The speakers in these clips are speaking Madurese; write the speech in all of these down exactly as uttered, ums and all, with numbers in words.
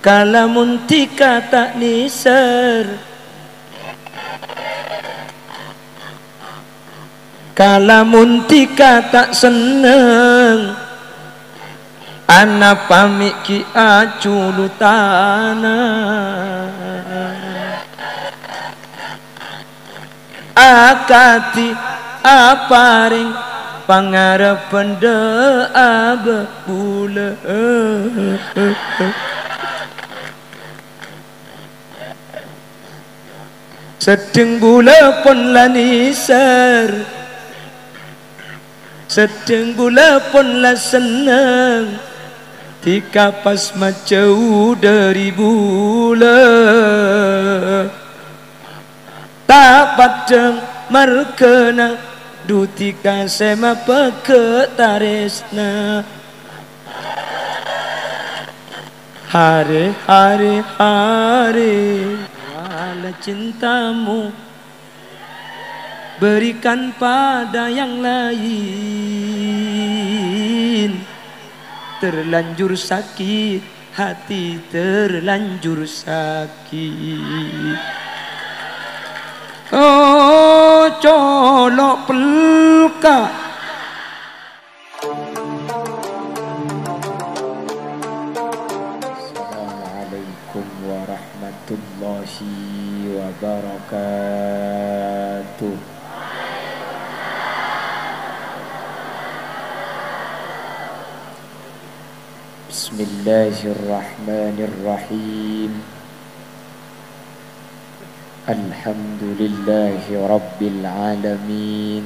Kalamun dhika ta' nèser, kalamun dhika ta' senneng, anapa mè' ghi' aculotana? Akadhi aparèng pangarebbhân dhâ' abâ' bulâ. Seddheng bulâ pon la nèser, seddheng bulâ pon la senneng, dhika pas majhâu dhâri bulâ. Ta' paddhâng marghâna, dhu dhika sè mabâgâ tarèsna. Hari, hari, hari, wala cintamu berikan pada yang lain. Terlanjur sakit hati, terlanjur sakit. Oh, colo' pelka. Assalamualaikum warahmatullahi wabarakatuh. Bismillahirrahmanirrahim. Alhamdulillahi rabbil alamin.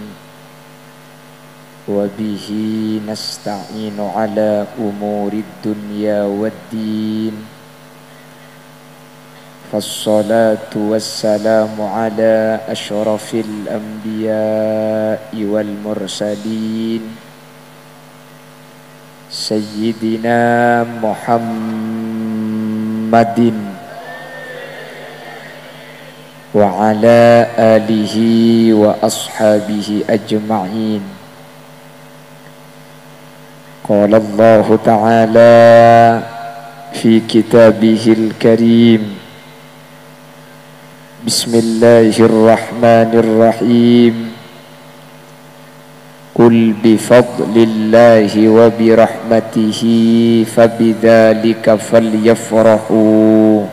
Wa bihi nasta'inu ala umurid dunya wad din. Fassalatu wassalamu ala asyrafil anbiya'i wal mursalin. Sayyidina Muhammadin wa ala alihi wa ashabihi ajma'in. Qala Allahu ta'ala fi kitabihil karim. Bismillahirrahmanirrahim. Qul bi fadlillahi wa bi rahmatihi fa bidzalika falyafrahu.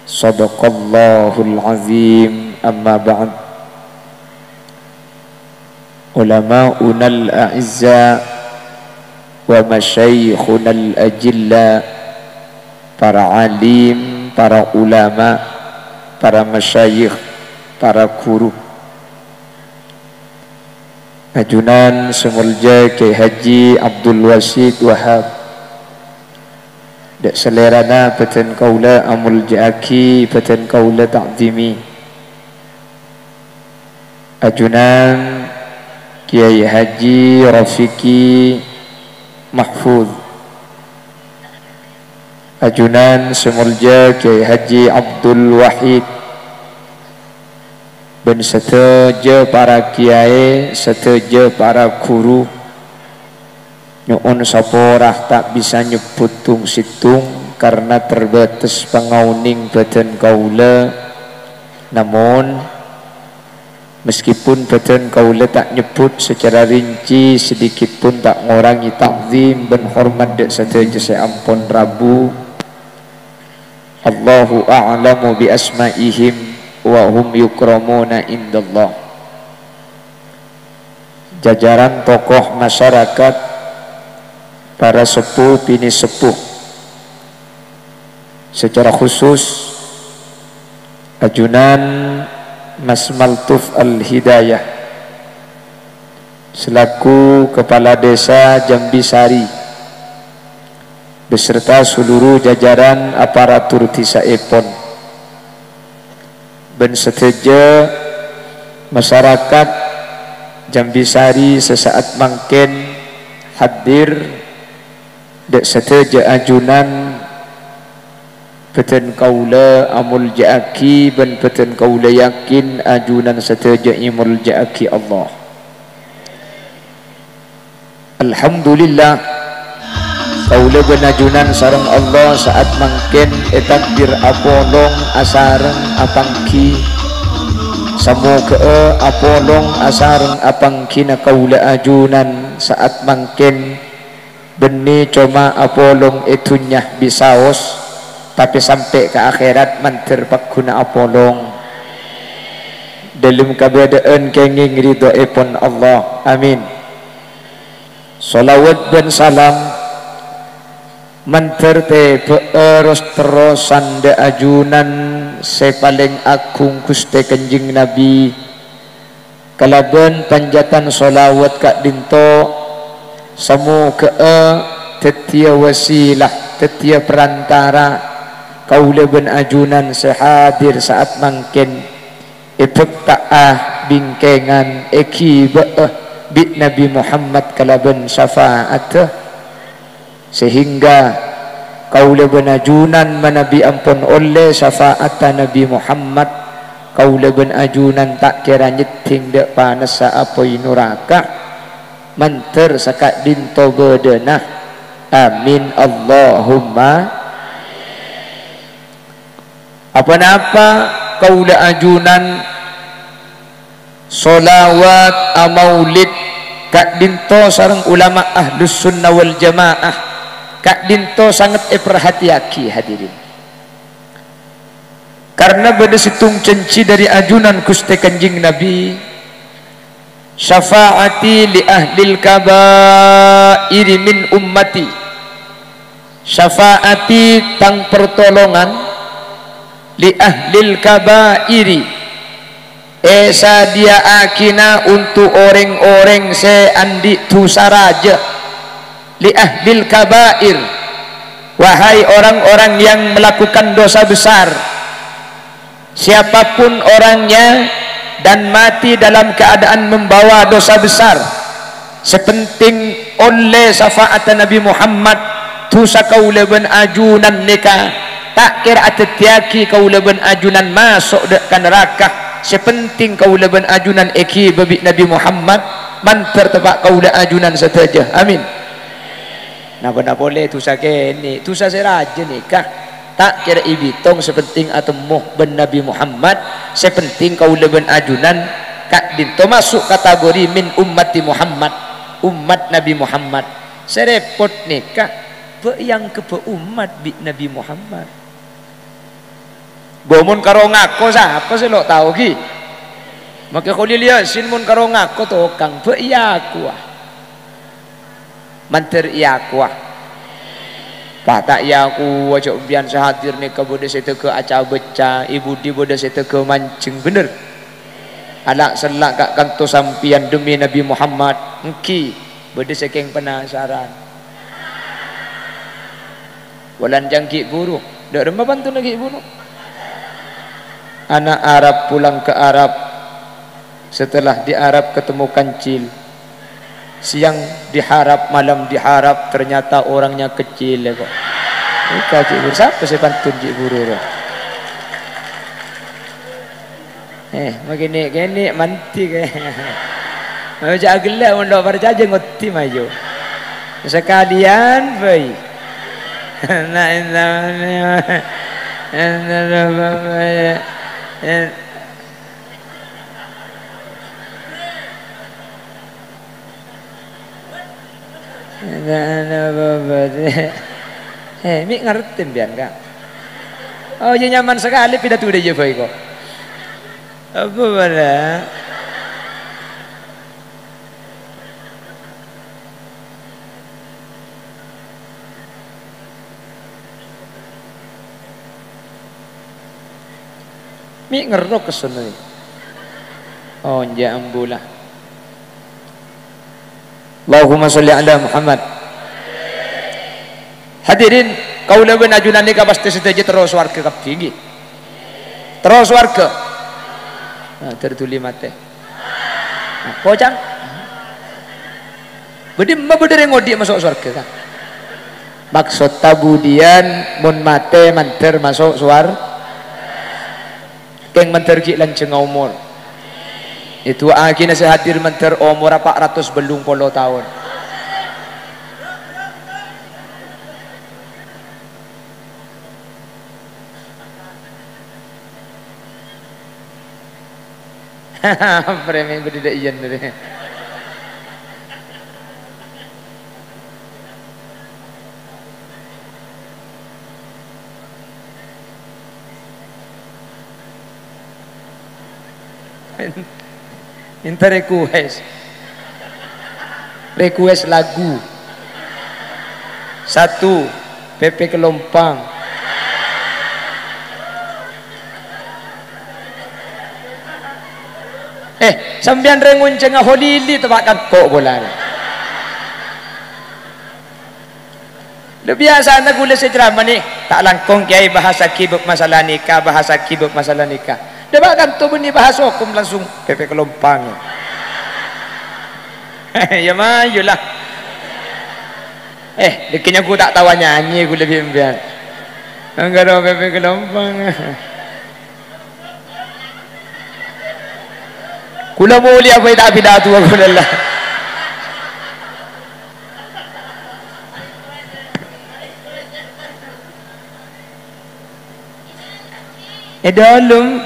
Shadaqallahul azim. Amma ba'd. Ulama'unal a'izza wa masyayikhunal ajilla, para alim, para ulama, para masyayikh, para guru. Ajunan sè molja Kyai Haji Abdul Wasid Wahab. Dâ' salèrana bâdhân kaulâ amolja'aghi, bâdhân kaulâ ta'dhimi. Ajunan Kyai Haji Rafiqi Mahfud. Ajunan sè molja Kyai Haji Abdul Wahid. Bân sadhâjâ para kiyaè, sadhâjâ para ghuru. Nyo'on sapora ta' bisa nyebbhut tong-settong karna terbatas pangaonèng bâdhân kaulâ. Namon, meskipun bâdhân kaulâ ta' nyebbhut sacara rinci, sedikit pun ta' ngorangè ta'zim bân hormat dâ' sadhâjâ sè ampon rabu. Allahu a'lamu bi asma'ihim wa hum yukramuna indallah. Jajaran tokoh masyarakat, para seppo binè' seppo. Secara khusus, ajunan Mas Maltuf Al-Hidayah selaku Kepala Desa Jambisari beserta seluruh jajaran aparatur dhisaèpon. Bân sadhâjâ masarakat Jambisari sè sa'at mangkèn hadir, dâ' sadhâjâ ajunan bâdhân kaulâ amolja'aghi bân bâdhân kaulâ yakin ajunan sadhâjâ èmolja'aghi Allah. Alhamdulillah. Kaulâ bân ajunan sareng Allah sa'at mangkèn ètakdir apolong asareng apangghi. Samoghâ'â apolong asareng apangghinna kaulâ ajunan sa'at mangkèn bânnè coma apolong è dhunnya bisaos, tapè sampè' ka akhèrat mandhâr pagghuna apolong. Dâlem kabâdâ'ân kèngèng ridhoèpon Allah. Amin. Shalawat bân salam mandhâr tèbâ'â ros-terrosan dhâ' ajunan sè palèng aghung Ghustè Kanjeng Nabi, kalabân panjhâtan shalawat ka'dinto, samoghâ'â dhâddhiyâ wasilah, dhâddhiyâ perantara kaulâ bân ajunan sè hadir sa'at mangkèn èbhâkta'a bingkèngan èghibâ'â bi' Nabi Muhammad kalabân syafa'atta, sehingga kaulâ bân ajunan manabi ampon ollè syafa'atta Nabi Muhammad, kaulâ bân ajunan ta' kèra nyèddhing dhâ' panassa apoy noraka, mandhâr saka'dinto bâdâna. Amin, Allahumma. Apa-napa kaulâ ajunan shalawat amaulid ka'dinto sareng ulama Ahlus Sunnah wal Jamaah ka'dinto sanget èparhatèyaghi, hadirin. Karna bâdâ sèttong janji dhâri ajunan Ghustè Kanjeng Nabi, "Syafa'ati li ahlil kaba'iri min ummati." Syafa'ati, tang pertolongan, li ahlil kaba'iri, èsadhiyâ'aghina onto' orèng-orèng sè andi' dhusa rajâ. Li ahlil kaba'ir, wahai orang-orang yang melakukan dosa besar. Siapapun orangnya dan mati dalam keadaan membawa dosa besar, sè pentèng ollè syafa'atta Nabi Muhammad, dhusa kaulâ bân ajunan nèka ta' kèra adhâddhiyâghi kaulâ bân ajunan maso' dhâ' ka naraka. Sè pentèng kaulâ bân ajunan èghibâ bi' Nabi Muhammad, mandhâr teppa' kaulâ ajunan sadhâjâ. Amin. Napa-napa polè dhusa kènè', dhusa sè rajâ nèka ta' kèra èbitong, sè pentèng atemmo bân Nabi Muhammad, sè pentèng kaulâ bân ajunan ka'dinto maso' kategori min ummati Muhammad, ommat Nabi Muhammad. Sè rèpot nèka, bâ' èangghep ommat bi' Nabi Muhammad. Bo mon karo ngako, sapa sè lo' tao, ghi? Makè Kholil Yasin mon karo ngako tokang, bâ' èakowa. Mandhâr èakowa. Pas ta' èakowa, jhâ' empiyan sè hadir nèka bâdâ sè tegghâ' aca-bâca, è budi bâdâ sè tegghâ' manjheng, bhender? Ala'-sella' ka' kanto sampèyan demi Nabi Muhammad, èngghi, bâdâ sè kèng penasaran. Wulan jhâng ghi' buru. Dâ' remma pantonna ghi' buru? Anak Arab pulang ke Arab. Setelah di Arab ketemu kancil. Siang diharap, malam diharap, ternyata orangnya kecil, ya, kok. Nèka ghi' buru. Sapa sè pantun ghi' buru, ro? Eh, makènè'-kènè' mandhi kè. Ayo, jhâ' ghellâ', mon lo' parcajâ ngoddi, mayu. Sakalèyan, bhâi. Na, inna, inna, Eh, mè' ngartè sampèyan, Ka'? Oh, iyâ, nyaman sakalè pidato dhâ' iyâ bhâi, kok. Apa bâdâ? Mè' ngerrok kessono. Oh, enjâ' ambu la. Allahumma sholli ala Muhammad. Hadirin, kaulâ bân ajunan nèka pastè sadhâjâ terro sowarghâ kabbhi, ghi? Terro sowarghâ. Nah, ter dhuli matè. Nah, kocang. Bâdâ, ma' bâdâ rèng odi' maso' sowarghâ, Ka'? Maksodda budiyân mon matè mandhâr maso' sowar-, kèng mandhâr ghi' lanjhângnga omor. Èdu'aaghina sè hadir mandhâr omorra pa' ratos bâllung polo taon. Premi budi dek iyan tadi. Minta request. Request lagu. Satu, Pepe Kelompang. Eh, sampèyan rè ngonjhânga Holili teppa' kan kok polana. Lho, biyasana ghulâ sè ceramah nè, ta' langkong, "Kèyaè, bahasaghi bab masalah nikah, bahasaghi bab masalah nikah." Dâpa' kanto bânnè bahas hokom langsung, "Pepe Kelompang." Ya mayu la. Eh, dhâggi' nyaku ta' tao nyanyi ghulâ bi' sampèyan. Anggara Pepe Kelompang. Ghulâ molèya bhâi ta' bid'ah towa ghulâ la. È dâlem.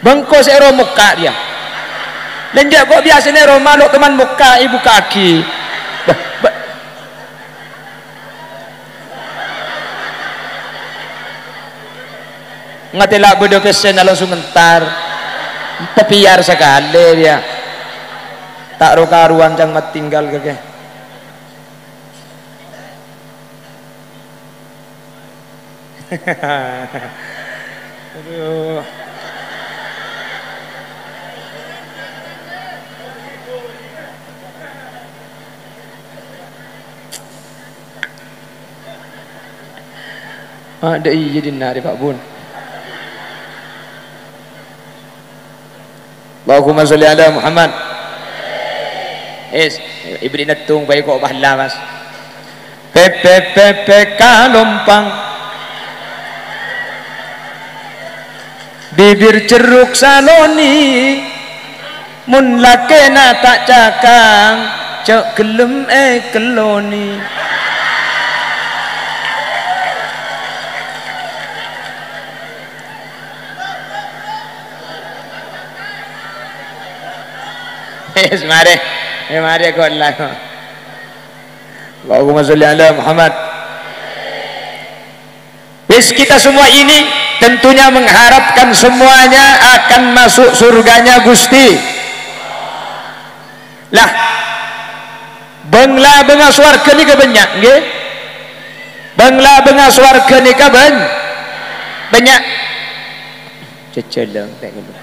Bengko sè ro mokka' rèya. Lènja' kok biyasana ro malo' toman mokka' èbukka'aghi. Bâ-, bâ-, ngatè la bâdâ pèssèna langsung entar. Tapèyar sakalè rèya. Ta' ro-karowan cang matinggal kakè. Aduh. Ah, dâ' iyâ dinna' rè, Pak Bun. Allahumma sholli ala Muhammad. Es, ibri nettung bae kok pahla, Mas. Pepe, pepe, kalompang. Bibir jeruk saloni. Mon lakèna ta' cakang, jhâ' ghellem èkelloni. Wis, marè. Eh, marè, kok la. Allahumma sholli ala Muhammad. Wis, kita semua ini tentunya mengharapkan semuanya akan masuk surganya Gusti. Lah, bâng-labângnga sowarghâ nèka bânnya', ngghi? Bâng-labângnga sowarghâ nèka bân-, bânnya'. Jhâjhâlâng, ta' ngono.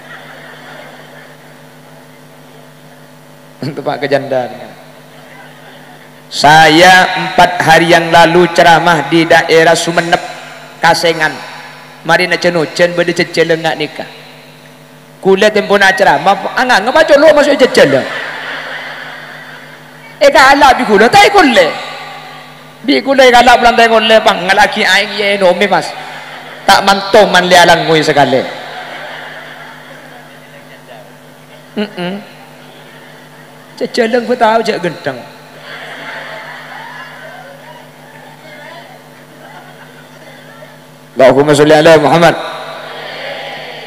Untuk Pak Kejandar. Saya empat hari yang lalu ceramah di daerah Sumenep, Kasengan. Marèna jhân-ojhân bâdâ jhâjhâlâng nga' nèka. Ghulâ tempona ceramah, anganga pacolo' maso' jhâjhâlâng. Èkala' bi' ghulâ, ta' èkollè. Bi' ghulâ èkala' polana ta' èkollè, pangngallaghi aèng iyâ ènomè, Mas. Ta' man-toman lè alangngoy sakalè. Heeh. Jhâjhâlâng bâ' tao jhâ' ghântheng. Allahumma sholli ala Muhammad.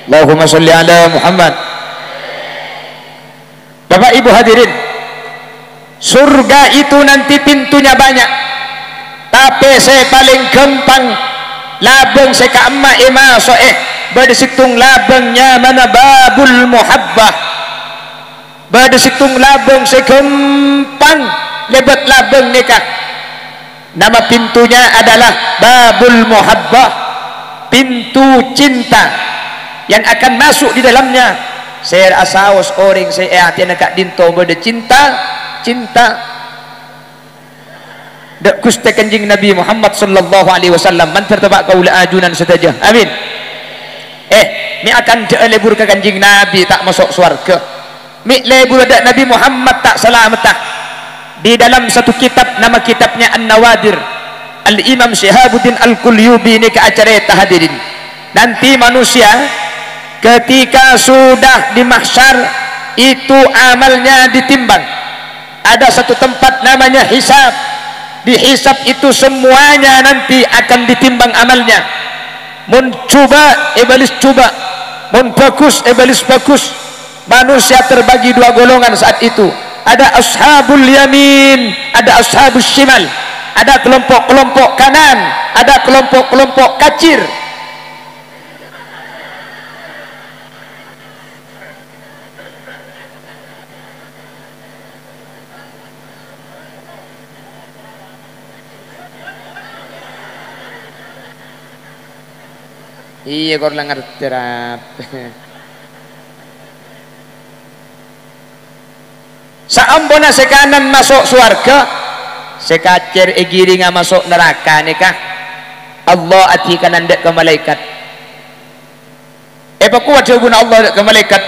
Allahumma sholli ala Muhammad. Bapak Ibu hadirin, surga itu nanti pintunya banyak, tapè sè palèng ghâmpang labâng sè ka'emma èmaso'è, bâdâ sèttong labâng nyamana Babul Muhabbah. Bâdâ sèttong labâng sè ghâmpang lèbât labâng nèka. Nama pintunya adalah Babul Muhabbah, pintu cinta yang akan masuk di dalamnya. Sè asaos orèng sè è atèna ka'dinto bâdâ cinta, cinta dâ' Ghustè Kanjeng Nabi Muhammad sallallahu alaihi wasallam, mandhâr teppa' kaulâ ajunan sadhâjâ. Amin. Eh, mè' akanta lebur ka Kanjeng Nabi ta' maso' sowarghâ. Mè' lebur dâ' Nabi Muhammad ta' salamedda. Di dalam satu kitab, nama kitabnya An-Nawadir, Al-Imam Syihabuddin Al-Qulyubi nèka acarèta, hadirin. Nanti manusia ketika sudah di mahsyar, itu amalnya ditimbang. Ada satu tempat namanya hisab. Di hisab itu semuanya nanti akan ditimbang amalnya. Mon jhubâ', èbâlâs jhubâ'. Mon bagus, èbâles bagus. Manusia terbagi dua golongan saat itu. Ada ashabul yamin, ada ashabus shimal. Ada kelompok-kelompok kanan, ada kelompok-kelompok kacir. Iyâ, kor la ngartè, Rab. Saamponna sè kanan maso' sowarghâ, sè kacir èghiringa maso' naraka nèka. Allah adhika nandhâ' ka malaèkat. Èpakowat dhâbuna Allah ka malaèkat,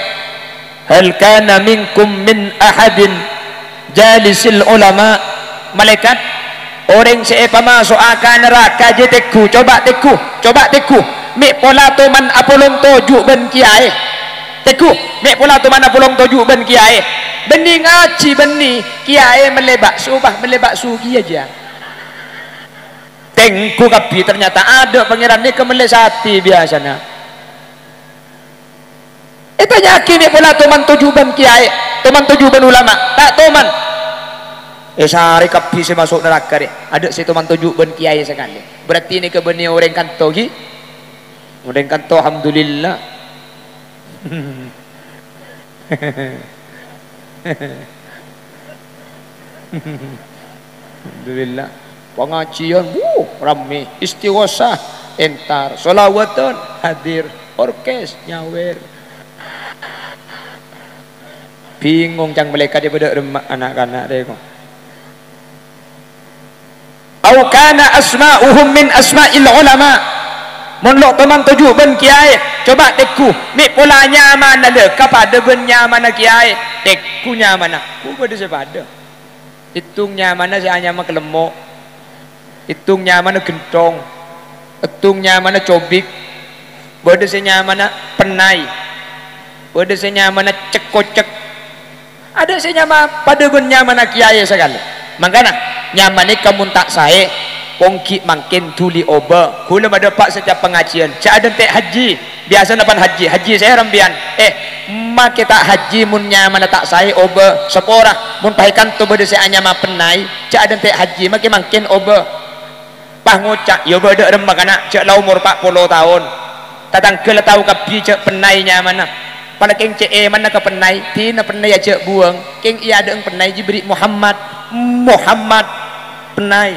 "Hal kana minkum min ahadin jalisil ulama?" Malaèkat, orèng sè èpamaso'a ka naraka jiyâ tèngghu, coba tèngghu, coba tèngghu. Mè' pola toman apolong toju' bân kiyaè. Tèngghu, mè' pola toman apolong toju' bân kiyaè. Bânnè ngajhi bânnè, kiyaè mellè bakso, bâh, mellè bakso kèya jiyâ. Tèngghu kabbhi, ternyata adâ' Pangèran nèka mellè satè biyasana. Ètanya'aghi mè' pola toman toju' bân kiyaè, toman toju' bân ulama, ta' toman. Èsarè kabbhi sè maso' naraka rè, adâ' sè toman toju' bân kiyaè sakalè. Berarti nèka bânnè orèng kanto ghi? Orèng kanto, alhamdulillah. Alhamdulillah. Pangajiyân, wuh, rammè. Istighosah, entar. Sholawatan, hadir. Orkes, nyawèr. Bingung ca'na malaèkat, "Bâdâ remma' na'-kana' rè, ko'?" "Au kana asma'uhum min asma'il ulama." Mon lo' toman toju' bân kiyaè, coba tèngghu, mè' pola nyamana lè kapadâ bân nyamana kiyaè, tèngghu nyamana. Ko' bâdâ sè padâ. Èttong nyamana sè anyama Kalemmo'. Èttong nyamana Gentong. Èttong nyamana Cobik. Bâdâ sè nyamana Pennay. Bâdâ sè nyamana Cek-kocek. Adâ' sè nyama padâ bân nyamana kiyaè sakalè. Mangkana, nyama nèka mon ta' saè, pong ghi' mangkèn dhuli obâ. Ghulâ madâpa' satèyap pangajiyân, jhâ' adântè' hajji. Biyasana pan hajji, hajji sè rampèyan. Eh, makè ta' hajji mon nyamana ta' saè obâ, sapora. Mon paè kanto bâdâ sè anyama Pennay, jhâ' adântè' hajji, makè mangkèn obâ. Pas ngoca', "Iyâ bâdâ remma kana', jhâ' la omor pa' polo taon." Tatangghâ la tao kabbhi jhâ' Pennay nyamana. Pala kèng cè' èmanna ka Pennay, dina Pennay ajhâ' buwâng, kèng èadâ'eng Pennay jiyâ bâri' Muhammad. Muhammad Pennay.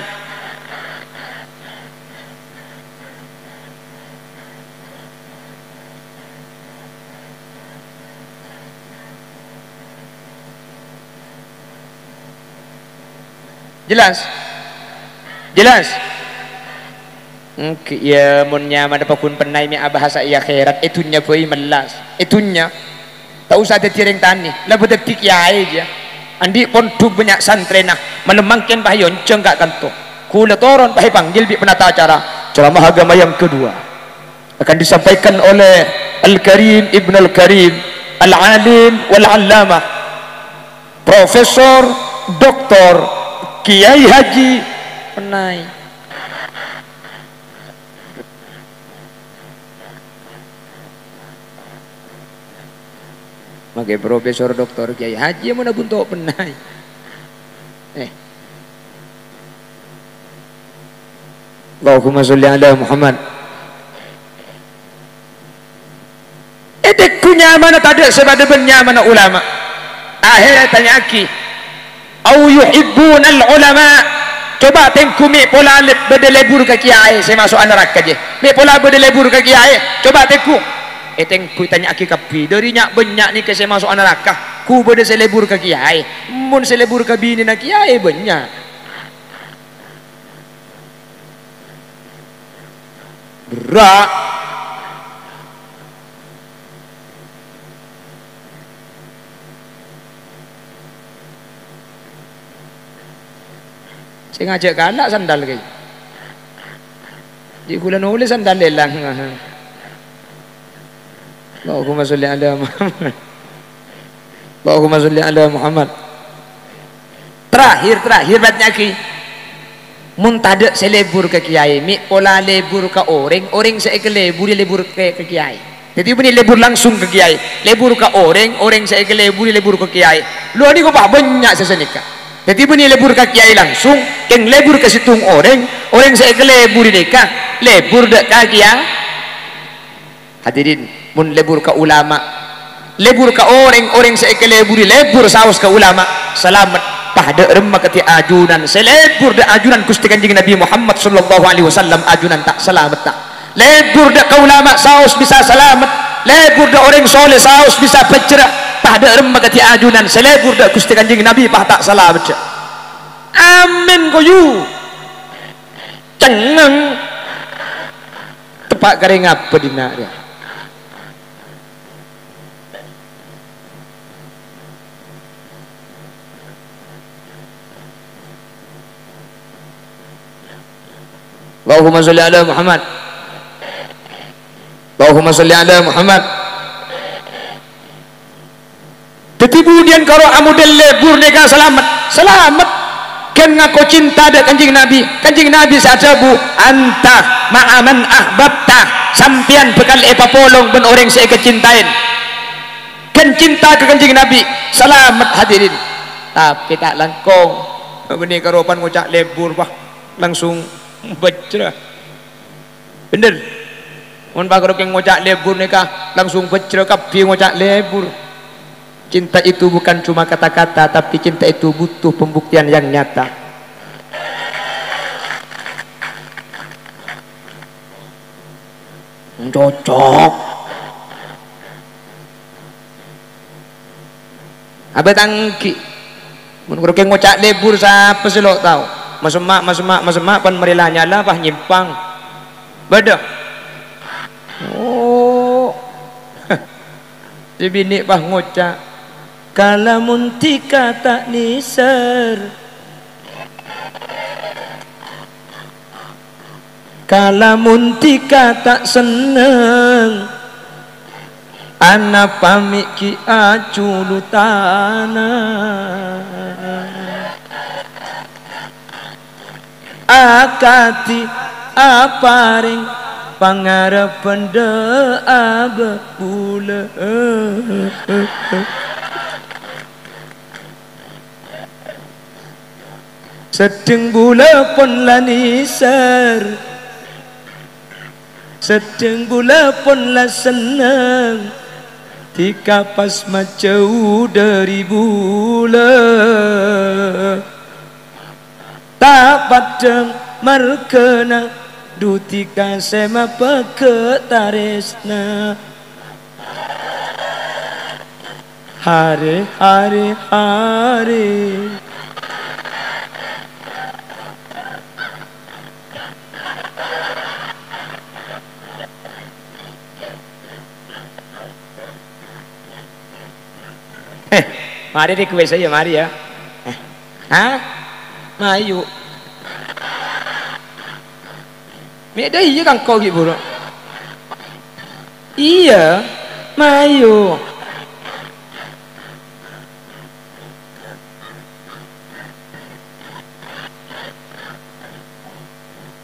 Jelas? Jelas? Èngghi, iyâ, mon nyamana paggun Pennay mè' abhâsa è akhèrat, è dhunnya bhâi mellas. È dhunnya, ta' osa dhâddhi orèng tanè, la bâdâddhi kiyaè, jiyâ. Andi' pondhuk bânnya' santrèna, malem mangkèn paè onjhâng ka' kanto. Ghulâ toron paè panggil bi' penata acara ceramah agama yang kedua. Akan disampaikan oleh Al-Karim Ibnul Karim, Al-Alim wal Allamah, Profesor Doktor Kiai Haji Pennay. Makè Profesor Doktor Kiai Haji mon abhunto' Pennay. Eh. Allahumma sholli ala Muhammad. Ètèngghu nyamana tadâ' sè padâ bân nyamana ulama. Akhèrra ètanya'aghi, "Au yuhibbunal ulama?" Coba tèngghu mè' pola lè-, bâdâ lebur ka kiyaè sè maso'a naraka jiyâ. Mè' pola bâdâ lebur ka kiyaè. Coba tèngghu. Ètèngghu ètanya'aghi kabbhi. Dâri nya'-bânnya' nèka sè maso'a naraka, ghu bâdâ sè lebur ka kiyaè. Mon sè lebur ka binèna kiyaè bânnya'. Berrâ'. Sè ngajhâk kala' sandal, Kè. Jhi' ghulâ nolès sandal èlang. Allahumma sholli ala Muhammad. Allahumma sholli ala Muhammad. Terakhir, terakhir, bât nyakè. Mon tadâ' sè lebur ka kiyaè, mè' pola lebur ka orèng, orèng sè èkaleburè lebur ka, ka kiyaè. Dhâddhi bânnè lebur langsung ka kèyaè, lebur ka orèng, orèng sè èkaleburi lebur ka kèyaè. Lho, nèko pas bânnya' sè sanèka. Dhâddhi bânnè lebur ka kèyaè langsung, kèng lebur ka sèttong orèng, orèng sè èkaleburi nèka lebur dâ' ka kèyaè. Hadirin, mon lebur ka ulama, lebur ka orèng-orèng sè èkaleburi, lebur saos ka ulama, salamet. Pas dâ' remma kadhi ajunan sè lebur dâ' ajunan Ghustè Kanjeng Nabi Muhammad sallallahu alaihi wasallam, ajunan ta' salametta. Lebur dâ' ka ulama saos bisa salamet. Lebur dâ' orèng soleh saos bisa bhâjjhrâ. Pas dâ' remma kadhi ajunan sè lebur dâ' Ghustè Kanjeng Nabi pas ta' salamet. Amin, koyu. Cengngeng. Teppa' karè ngapa dinna' rèya? Allahumma sholli ala Muhammad. Allahumma sholli ala Muhammad. Dhâddhi budiyân karo amodel lebur nèka salamet? Salamet. Ghân ngako cinta dâ' Kanjeng Nabi. Kanjeng Nabi sè adhâbu, "Anta ma'a man ahbabta." Sampèyan bhâkal èpapolong bân orèng sè èkacintaè. Ghân cinta ka Kanjeng Nabi, salamet, hadirin. Tapè ta' langkong. Bânnè karo pan ngoca' lebur, wah, langsung bhâjjhrâ. Bhender. Mon pas karo kèng ngoca' lebur nèka, langsung bhâjjhrâ kabbhi ngoca' lebur. Cinta itu bukan cuma kata-kata, tapi cinta itu butuh pembuktian yang nyata. Cocok. Abâ' tanggi. Mon karo kèng ngoca' lebur, sapa sè lo' tao? Masemma', masemma', masemma', pan marè la nyala, pas nyèmpang. Bâdâ. Oh. Sè binè' pas ngoca', "Kalamon dhika ta' nèser." Kalamon dhika ta' senneng, anapa mè' ghi' aculutana? Akadhi aparèng pangarebbhân dâ' abâ' bulâ. Seddheng bulâ pon la nèser, seddheng bulâ pon la senneng, dhika pas majâu dâri bulâ. Ta' paddhâng marghâna, dhu dhika sè mabâgâ tarèsna. Hari, hari, hari. Eh, marè request aja, marè ya. Eh, ha? Mayu. Mè' dâ' iyâ kangko ghi' buru. Iyâ, mayu.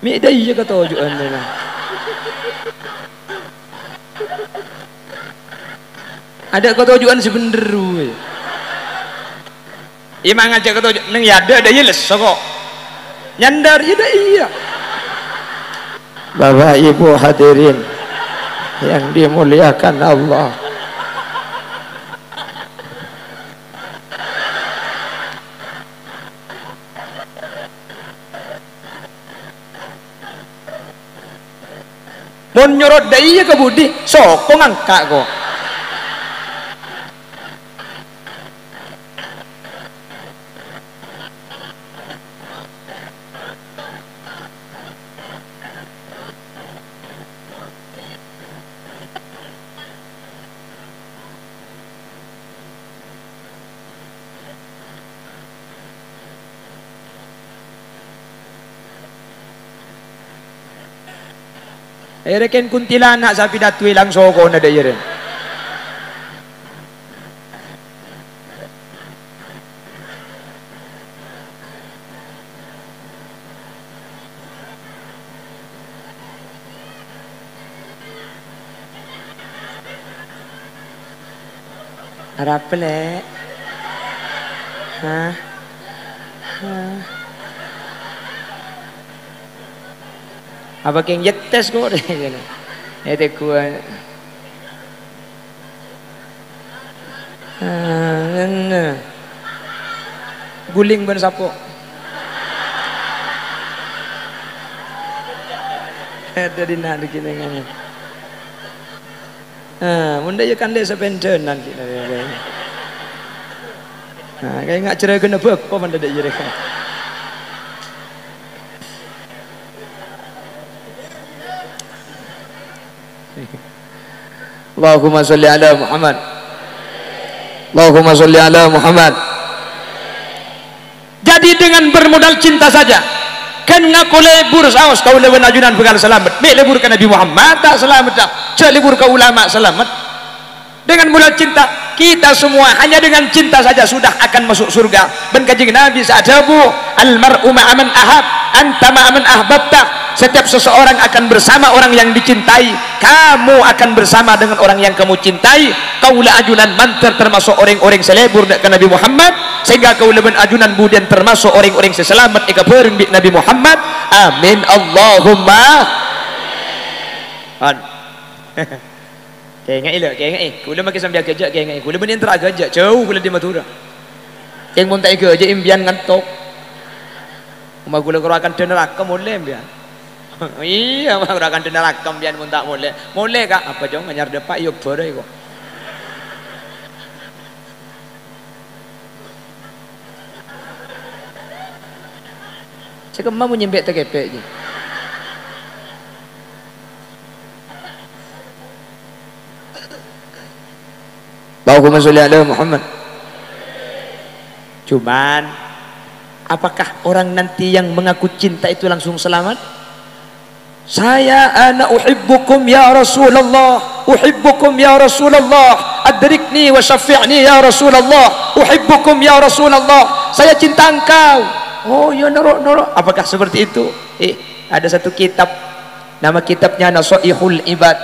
Mè' dâ' iyâ katoju'ân rèna. Adâ' katoju'ân sè bhender, wè. Iyâ, mangajâ' katoju', neng yâ adâ', dâ' iyâ lesso ko'. Nyandhâr, iyâ, dâ' iyâ. Bapak Ibu hadirin yang dimuliakan Allah. Mon nyoro dâ' iyâ ka budi, soko ngangka' ko'. Èrèken kuntilana' sè apidato è lang sokona dâ' iyâ rè. Arapa, Lè'? Hah? Hah? Apa kèng yettes kok? Ètèghuwâ. Ah, ngene. Guling bân sapo. Dhâddhi na' dhâggingan. Ah, mon dâ' iyâ kan dâ' sapèndhânan, nah, kaènga' jârâghânna bâko mon dâ' iyâ. Allahumma sholli ala Muhammad. Allahumma sholli ala Muhammad. Jadi, dengan bermodal cinta saja, kan ngako lebur saos kaulâ bân ajunan bhâkal salamet. Mè' lebur ka Nabi Muhammad, ta' salamet, ta'. Jhâ' lebur ka ulama, salamet. Dengan modal cinta, kita semua hanya dengan cinta saja sudah akan masuk surga. Bân Kanjeng Nabi sè adhâbu, "Al mar'u ma'a man ahab, anta ma'a man ahbabta." Setiap seseorang akan bersama orang yang dicintai. Kamu akan bersama dengan orang yang kamu cintai. Kaulâ ajunan mandhâr termasuk orèng-orèng sè lebur dâ' ka Nabi Muhammad, sehingga kaulâ bân ajunan budiyân termasuk orèng-orèng sè salamet èkabhâreng bi' Nabi Muhammad. Amin, Allahumma. An. Kèngè'è, lho, kèngè'è. Kaulâ makè sampè' aghâjâ', kèngè'è. Kaulâ bânnè èntar aghâjâ', jhâu kaulâ dâri Madhurâ. Kèng mon ta' èghâjâ', empèyan ngantok. Ma' kaulâ karo akandhâ naraka molè, empèyan. Iyâ, ma' karo akandhâ naraka, empèyan mon ta' molè. Molè, Ka'. Apa, Cong? Anyar dâpa', iyâ, bârâ, kok. Sè kemma mon nyèmpè' takèpè', jâ. Allahumma sholli ala Muhammad. Cuman, apakah orang nanti yang mengaku cinta itu langsung selamat? "Saya, ana uhibbukum ya Rasulullah, uhibbukum ya Rasulullah, adrikni wa syafi'ni ya Rasulullah, uhibbukum ya Rasulullah, saya cinta engkau." Oh, ya, noro', noro'. Apakah seperti itu? Eh, ada satu kitab, nama kitabnya Nasaihul Ibad,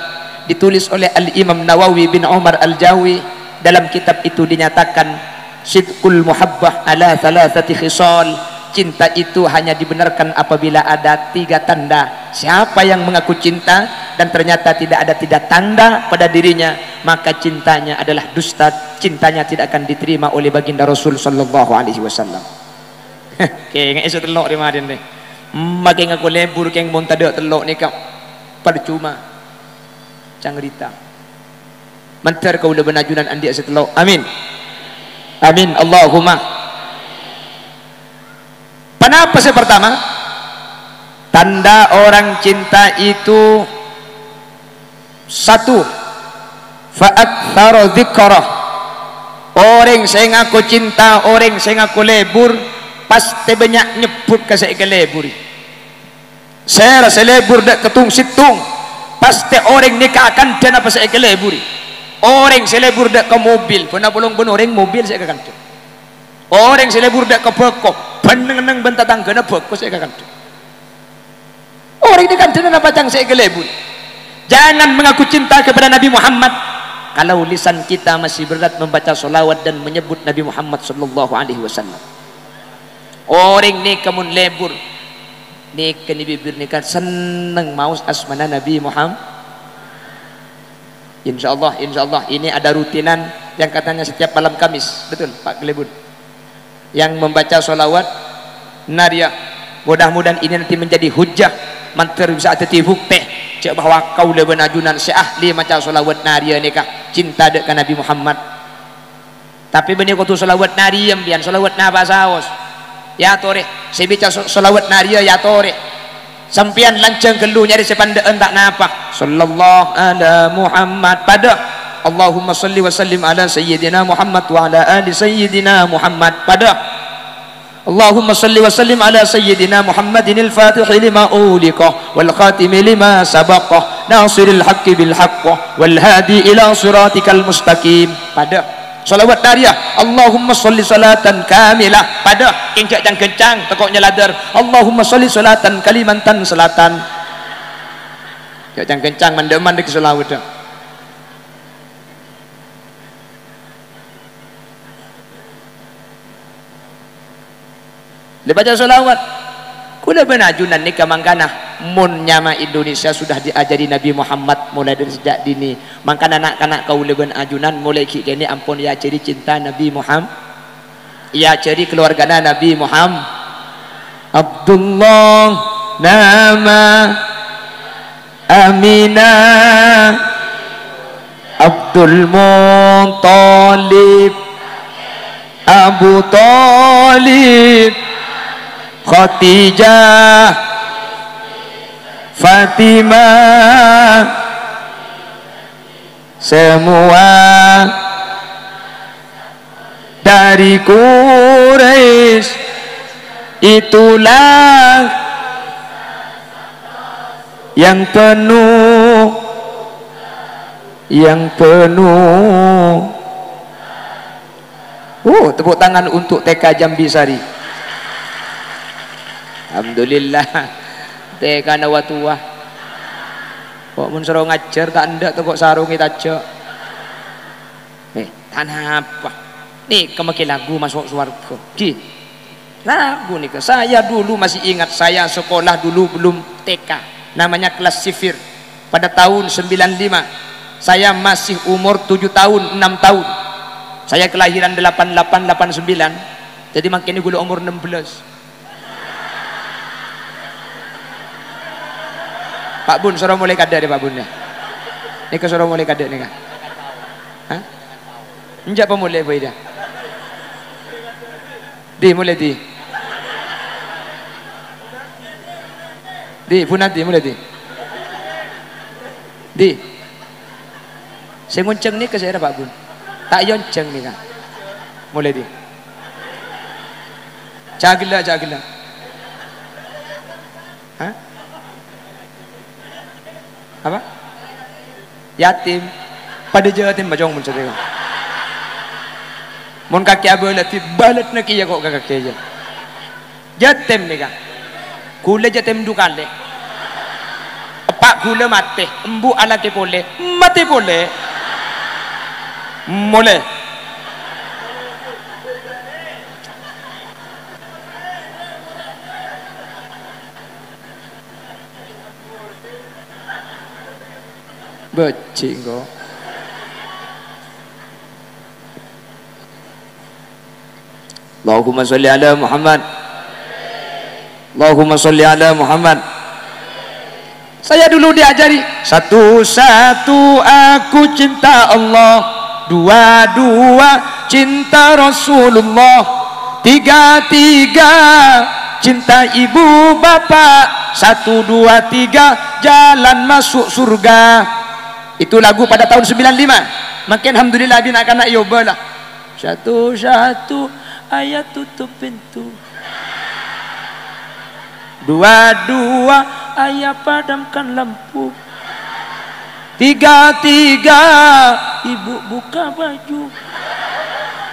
ditulis oleh Al-Imam Nawawi bin Umar Al-Jawi. Dalam kitab itu dinyatakan, "Sidqul muhabbah ala thalathati khisal." Cinta itu hanya dibenarkan apabila ada tiga tanda. Siapa yang mengaku cinta dan ternyata tidak ada tiga tanda pada dirinya, maka cintanya adalah dusta, cintanya tidak akan diterima oleh Baginda Rasul sallallahu alaihi wasallam. Kèngè'è sè tello' rè marèna rè. Makè ngako lebur kèng mon tadâ' tello' nèka parcoma. Cangrita. Mandhâr kaulâ bân ajunan andi'â sè tello'. Amin. Amin. Allahumma. Ponapa sè partama? Tanda orang cinta itu, satu, fa aktsara dzikrah. Orèng sè ngako cinta, orèng sè ngako lebur, pastè bânnya' nyebbhut ka sè èkaleburi. Sèra sè lebur dâ' ka tong-sèttong, pastè orèng nèka akandhâ napa sè èkaleburè. Orèng sè lebur dâ' ka mobil, bân apolong bân orèng mobil sè èkakandhâ. Orèng sè lebur dâ' ka bâko, bân neng-enneng bân tatangghâna bâko sè èkakandhâ. Orèng nèka kandhâna napa ca'na sè èkaleburè. Jangan mengaku cinta kepada Nabi Muhammad kalau lisan kita masih berat membaca sholawat dan menyebut Nabi Muhammad sallallahu alaihi wasallam. Orèng nèka mon lebur, nèka è bibir nèka senneng maos asmana Nabi Muhammad. Insya Allah, insya Allah, ini ada rutinan yang katanya setiap malam Kamis. Betul, Pak Glebun? Yang membaca sholawat nariyah. Mudah-mudahan ini nanti menjadi hujjah, mandhâr bisa dhâddhi buktè, jhâ' bahwa kaulâ bân ajunan sè ahli maca sholawat nariyah nèka cinta dâ' ka Nabi Muhammad. Tapè bânnè kodhu sholawat nariyah, empèyan sholawat napa saos? Ya torè, sè bica so-, sholawat nariyah ya torè. Sampèyan lanjhâng ghâllu nyarè sè pandâ'ân ta' napa. Sallallahu ala Muhammad. Padâ. Allahumma shalli wa sallim ala sayyidina Muhammad wa ala ali sayyidina Muhammad. Padâ. Allahumma shalli wa sallim ala sayyidina Muhammadinil fatihi lima ughliqa wal khatimi lima sabaqa nasiril haqqi bil haqq wal hadi ila siratikal mustaqim. Padâ. Shalawat nariyah. Allahumma shalli shalatan kamilah. Padâ. Kèng jhâ' cang-ghâncang, tako' nyalèdâr. Allahumma shalli shalatan Kalimantan Selatan. Jhâ' cang-ghâncang, mandhâman rèk shalawat. Èpaca shalawat. Kaulâ bân ajunan nèka mangkana, mon nyama Indonesia sudah diajari Nabi Muhammad mulai dari sejak dini. Mangkana na'-kana' kaulâ bân ajunan molaè ghi' kènè' ampon èajhâri cinta Nabi Muhammad. Èajhâri keluargana Nabi Muhammad. Abdullah nama Aminah, Abdul Muttalib, Abu Thalib, Khadijah, Fatimah, semua dari Quraisy, itulah yang penuh, yang penuh. Oh, tepuk tangan untuk T K Jambi Sari. Alhamdulillah. T K Nawatua. Kok mon soro ngajhâr ta' endâ' to kok sarongè tajâ'. Eh, ta' napa. Nèka makè lagu maso' sowarghâ. Ghi. Lagu nèka, saya dulu masih ingat, saya sekolah dulu belum T K, namanya kelas sifir. Pada tahun sembilan lima, saya masih umur tujuh tahun, enam tahun. Saya kelahiran delapan delapan, delapan sembilan, jadi mangkèn ghulâ umur enam belas. Pak Bun, soro molè kaadâ' deh, Pak Bun, ya. Nèka soro molè kaadâ' nèka. Hah? Enjâ' apa molè, Boy, dia? Di, molè di. Di, Bu Nadi, molè di. Di. Sè ngoncèng nèka sèra, Pak Bun. Ta' èoncèng nèka. Molè di. Jhâ' ghellâ', jhâ' ghellâ'. Hah? Apa? Yatim. Padâ yatim, bâcong, mon satèya. Mon kakè abâlâ, dibâlâna kèya kok ka kakè, ya. Yatim nèka. Ghulâ yatim du kalè. Eppa' ghulâ matè, embu' alakè polè, matè polè. Molè. Bâji' engko'. Allahumma sholli ala Muhammad. Allahumma sholli ala Muhammad. Saya dulu diajari, satu-satu aku cinta Allah, dua-dua cinta Rasulullah, tiga-tiga cinta ibu bapak, satu, dua, tiga, jalan masuk surga. Itu lagu pada tahun sembilan lima. Mangkèn alhamdulillah, bi' na'-kana' èobâ la. Satu-satu, ayah tutup pintu. Dua-dua, ayah padamkan lampu. Tiga-tiga, ibu buka baju.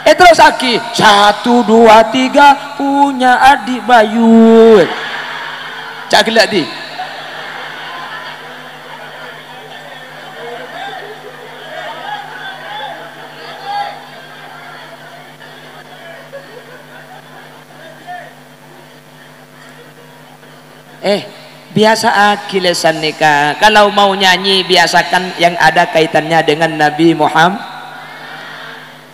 Eh, terus lagi. Satu, dua, tiga, punya adik bayu. Cak gella' di. Eh, biasa'aghi lèsan nèka. Kalau mau nyanyi, biasakan yang ada kaitannya dengan Nabi Muhammad.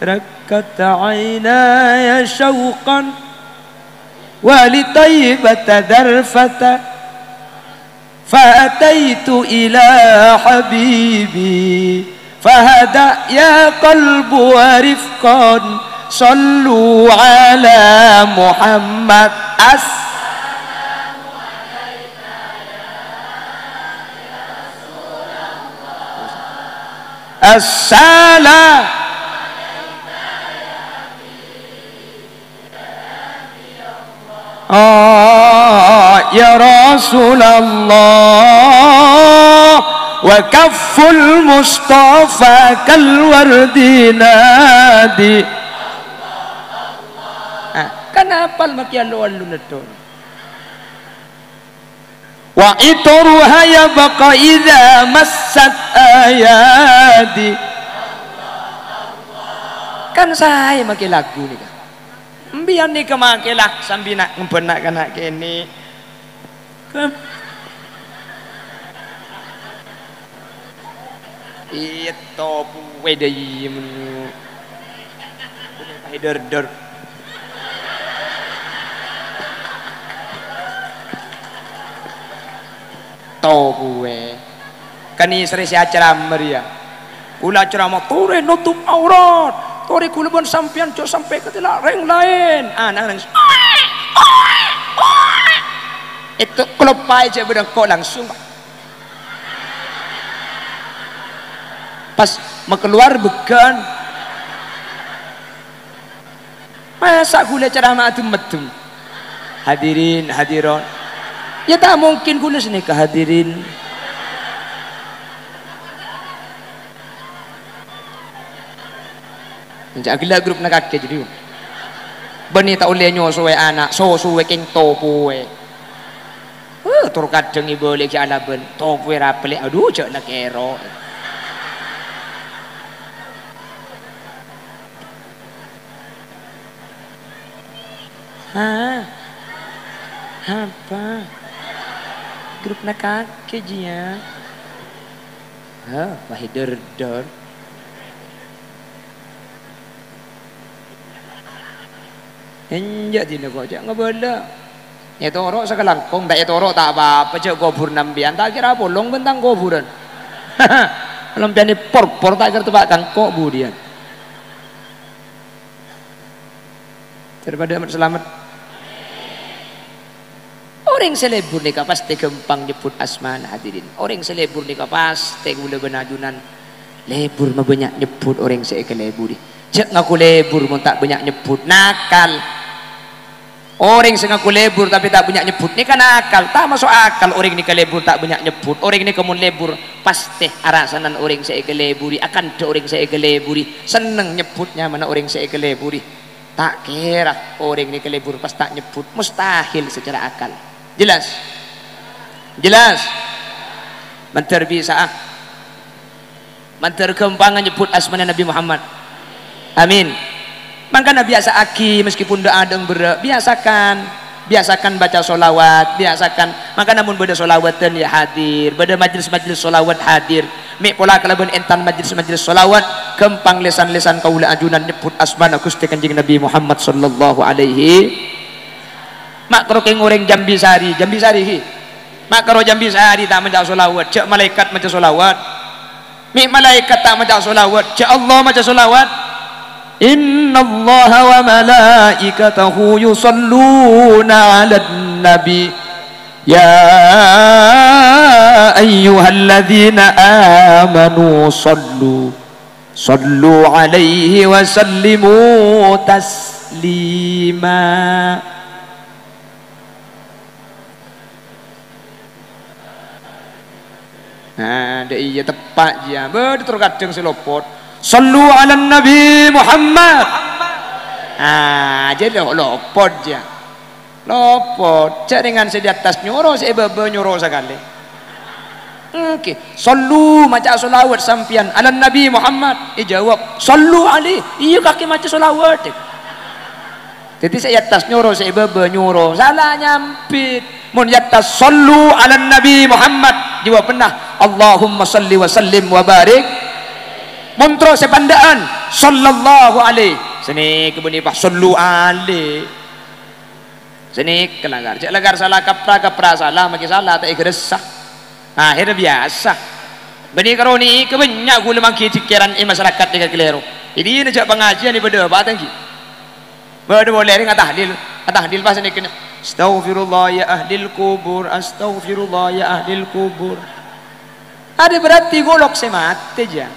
Rakkat ainaya syauqan wa li Thaibata dzarfata. Fa ataitu ila habibi. Fahda ya qalbu wa rifqan. Sallu ala Muhammad. As. As-salam. Ah, ya Rasulullah, wa kafful Mustafa kal wardi nadi. Ah, kan apal makè allo-allo nèddhâ. Wa ithruha yabqa idza massat ayadi. Kan saè makè lagu nèka. Sampèyan nèka makè la sambi na' ngembhân na'-kana' kènè'. Kem-, iyâ, to buwè dâ' iyâ, menyo. Dor-dor. To buwè. Kan èsèrè sè acaramah rèya. Kaulâ acaramah, "Torè notop aurat. Torè kaulâ bân sampèyan jhâ' sampè' katèla' orèng laèn." Ana' nangès. Èto kaloppaè jhâ' bâdâ engko' langsung, Pak. Pas makalowar bâgân. Masa' kaulâ ceramah adhem-medhem? Hadirin, hadirat. Ya, ta' mungkin kaulâ sanèka, hadirin. Jhâ' ghellâ' grup na' kakè jârèya. Bânnè ta' ollè nyosowè ana', sosowè kèng to buwè. Huh, tor kadhâng èbâli ghi' alabân, to buwè rapellè, adhu, jhâ' nakèro. Hah? Apa? Grup na' kakè jiyâ? Hah, wahè dor-dor. Enjâ' dinah ko', jhâ' ngabâlâ. Ètoro' sakalangkong, ta' ètoro' ta' apa-apa, jhâ' kobhurrâ sampèyan, ta' kèra polong bân tang kobhurân. Sampèyan èpor-por, ta' kèra teppa' kangko' budiyân. Dâri padâ amat salamet. Orèng sè lebur nèka pastè ghâmpang nyebbhut asmana, hadirin. Orèng sè lebur nèka pastè kaulâ bân ajunan lebur mabânnya' nyebbhut orèng sè èkaleburi. Jhâ' ngaku lebur mon ta' bânnya' nyebbhut, nakal. Orèng sè ngaku lebur tapè ta' bânnya' nyebbhut nèka nakal, ta' maso' akal orèng nèka lebur ta' bânnya' nyebbhut. Orèng nèka mon lebur, pastè arasanan orèng sè èkaleburi, akandhâ orèng sè èkaleburi, senneng nyebbhut nyamana orèng sè èkaleburi. Ta' kèra orèng nèka lebur pas ta' nyebbhut, mustahil secara akal. Jelas? Jelas? Mandhâr bisa'a. Mandhâr ghâmpangnga nyebbhut asmana Nabbhi Muhammad. Amin. Mangkana biasa'aghi, meskipun dâ'-adâ'na berrâ', biasakan. Biasakan baca sholawat, biasakan. Mangkana mon bâdâ sholawatan, ya hadir. Bâdâ majelis-majelis sholawat, hadir. Mè' pola kalabân èntan majelis-majelis sholawat, ghâmpang lèsan-lèsan kaulâ ajunan nyebbhut asmana Ghustè Kanjeng Nabbhi Muhammad sallallahu alaihi. Ma' karo kèng orèng Jambi Sari, Jambi Sari, ghi. Ma' karo Jambi Sari ta' maca sholawat, jhâ' malaèkat maca sholawat. Mè' malaèkat ta' maca sholawat, jhâ' Allah maca sholawat. "Innallaha wa malaikatahu yusalluna 'alan nabi. Ya ayyuhalladzina amanu sallu, sallu 'alaihi wa sallimu taslima." Nah, dâ' iyâ teppa' jiyâ. Bâdâ tor kadhâng sè lopot. "Shallu 'alan Nabi Muhammad." Ah, jârèya lo-, lopot jiyâ. Lopot. Jhâ' rèngan sè è attas nyoro, sè è bâbâ nyoro sakalè. Ènggi. "Shallu," maca sholawat sampèyan, "'alan Nabi Muhammad." Èjâwâb, "Shallu 'alaihi." Iyâ, kakè maca sholawat. Dhâddhi sè è attas nyoro, sè è bâbâ nyoro. Sala nyambit. Mon è attas, "Shallu 'alan Nabi Muhammad." Jâwâbhânna, "Allahumma shalli wa sallim wa barik." Mon terro sè pandâ'ân, "Shallallahu alaihi." Sanèka bânnè pas, "Shallu 'alaihi." Sanèka lakar. Jhâ' lakar sala kapra-kapra sala, makè sala ta' èghâressa. Akhèrra biyasa. Bânnè karo nèka bânnya' ghulâ mangghi dhikèran è masarakat nèka kalèro. Dhâddhi, jhâ' pangajiân è bâdâ apa ta' ènggi? Bâdâ polè rèng atahlil, atahlil pas nèkèna, "Astaghfirullah ya ahlil kubur, astaghfirullah ya ahlil kubur." Arèya berarti golok sè matè, jhâ.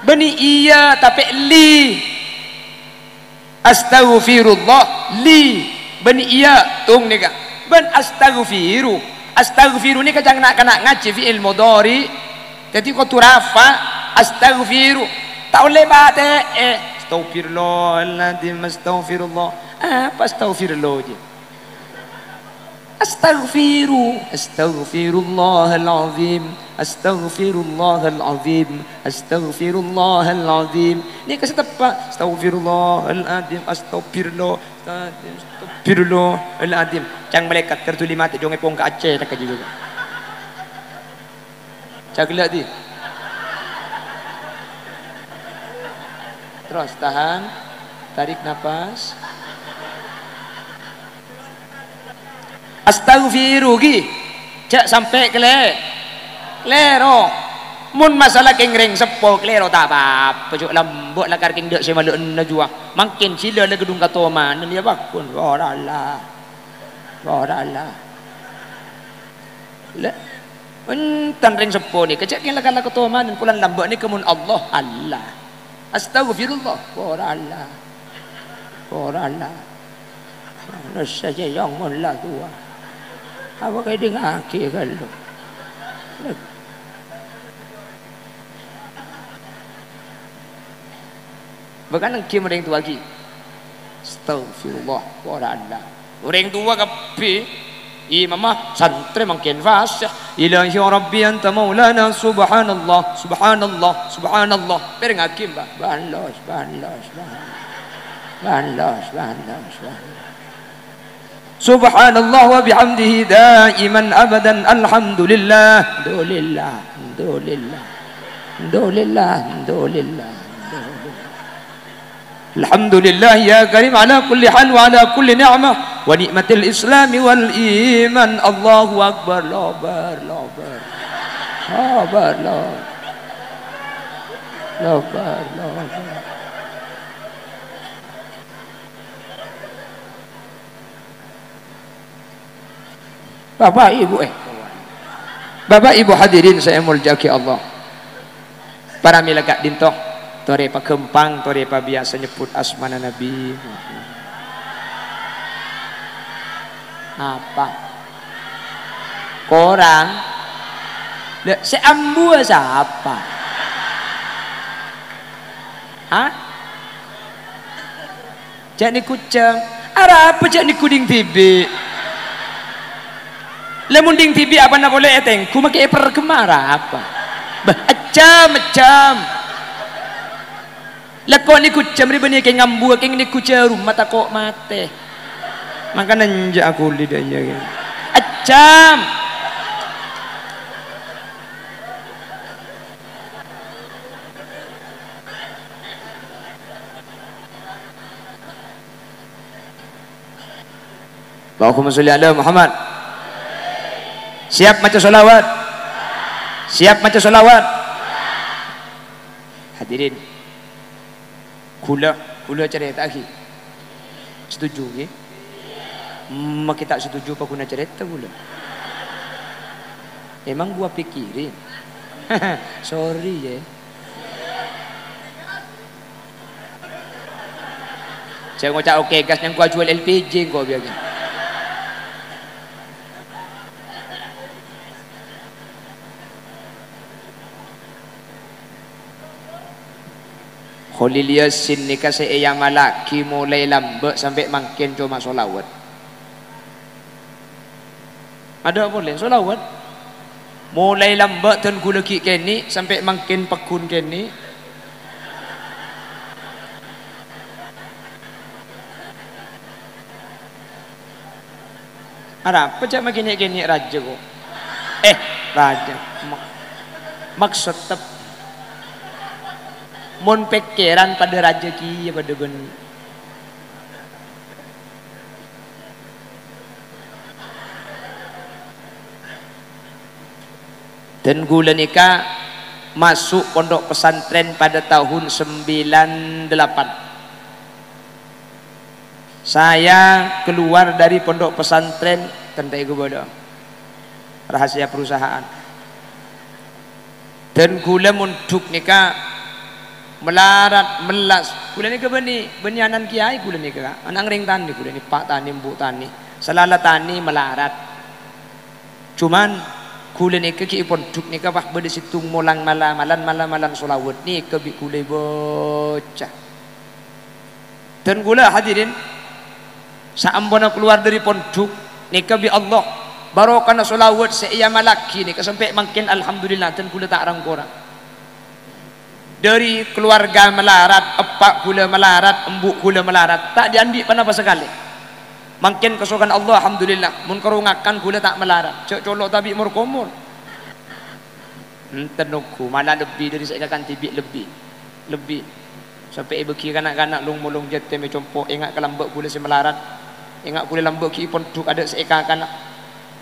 Bânnè iyâ, tapè li. Astaghfirullah li. Bânnè iyâ, tong nèka. Bân astaghfiru. Astaghfiru nèka ca'na na'-kana' ngajhi fi'il mudhari'. Dhâddhi kodhu rafa', astaghfiru. Ta' ollè patè'è. Astaghfirullahaladzim, astaghfirullah. Apa astaghfirullah jiyâ? Astaghfiru, astaghfirullahal azim, astaghfirullahal azim, astaghfirullahal azim. Nèka sè teppa', astaghfirullahal azim, astaghfirullah, astaghfirullahal azim. Ca'na malaèkat, "Ter dhuli matè, jhungè pongka acè, tak aja juga." Jhâghellâ' dhi. Terros, tahan. Tarik napas. Astaghfiru, ghi. Jhâ' sampè' kalè-, kalèro. Mon masalah kèng rèng seppo kalèro ta' pa-apa, jhâ' lambâ' lakar kèng dâ' sè malè'enna juwa. Mangkèn sila la ghâdhung katomanan, ya, paggun. Ora Allah. Ora Allah. Lè, enten rèng seppo nèka, jhâ' kèng la-, la katomanan, polana lambâ' nèka mon Allah, Allah. Astaghfirullah, ora Allah. Ora Allah. Manossa jhâ' yong mon la towa. Apa kaèdingngaghi ghâllu? Bhâkal èngghi orèng towa ghi. Astaghfirullah, ora Allah. Orèng towa kabbhi. Imamma, santrè mangkèn fasih. Ilahi Rabbi anta maulana, subhanallah, subhanallah, subhanallah. Pèrèngngaghi, Mbah. Banlos, banlos, banlos. Banlos, banlos, banlos. Subhanallah wa bihamdihi daiman abadan. Alhamdulillah. Alhamdulillah. Alhamdulillah. Alhamdulillah. Alhamdulillah. Alhamdulillah ya karim ala kulli hal wa ala kulli ni'mah wa ni'matil islami wal iman. Allahu akbar. Lobar, lobar. Lobar, lobar. Lobar, lobar. Bapak Ibu, eh. Bapak Ibu hadirin sè èmoljâ'aghi Allah. Paramèla ka'dinto, torè paghâmpang, torè pabiyasa nyebbhut asmana Nabi. Apa? Korang? Lha, sè ambuwâ sapa? Hah? Jhâ' nèko cem. Arapa jhâ' nèko dhing dhibi'? Lha mon dhing dhibi' apana polè ètengghu, makè èperghemma arapa? Bâh, ejjhâm, ejjhâm. Lha ko' nèko cem rè bânnè kèng ambuwâ, kèng nèko jhârumma tako' matè. Mangkana enjâ' aghuli dâ' iyâ kèng. Ejjhâm. Allahumma sholli ala Muhammad. Siap maca sholawat? Siap maca sholawat? Hadirin, ghulâ, ghulâ carèta'aghi. Setuju, ghi? Makè ta' setuju, paghuna carèta ghulâ. Emang gua pikirin. Sorry, ya. Sè ngoca' oke gas nyangko ajuwâl L P G engko' biya' ghi. Kholil Yasin nèka sè èyamallaghi molaè lambâ' sampè' mangkèn coma sholawat. Adâ' polè, sholawat. Molaè lambâ' dân ghulâ ghi' kènè', sampè' mangkèn paggun kènè'. Arapa jhâ' makènè'-kènè' rajâ, ko'? Eh, rajâ. Ma-, maksod tep-, mon pèkkèran padâ rajâ kèya padâ bân Dân ghulâ nèka maso' pondok pesantren pada tahun sembilan delapan. Saya keluar dari pondok pesantren, tentang itu bodoh. Rahasia perusahaan. Dân ghulâ mondhuk nèka malarat, mellas. Ghulâ nèka bânnè, bânnè ana'na kèyaè ghulâ nèka, Ka'. Ana' ngrèng tanè ghulâ nèka, eppa' tanè, embu' tanè. Salala tanè malarat. Cuman, ghulâ nèka ghi' è pondhuk nèka pas bâdâ sèttong molang mala-, malan, mala-, malan sholawat nèka bi' ghulâ èbâca. Dân ghulâ, hadirin, saamponna kalowar dâri pondhuk, Nèka bi' Allah, barokana sholawat sè èamallaghi nèka sampè' mangkèn, alhamdulillah, dân ghulâ ta' rang-korang. Dhâri kalowarga malarat, eppa' ghulâ malarat, embu' ghulâ malarat, ta' dhi'-andhi' ponapa sakalè. Mangkèn kasokan Allah, alhamdulillah, mon karo ngakan ghulâ ta' malarat, jhâ' colo' ta' bi' mor-komor. Enten ongghu, mala lebbi dhâri sè èkakan dhibi' lebbi. Lebbi. Sampè' èbâghi ka na'-kana' long-molong jhâtèm è compo', enga' ka lambâ' ghulâ sè malarat. Enga' ghulâ lambâ' ghi' pondhuk adâ' sè èkakana.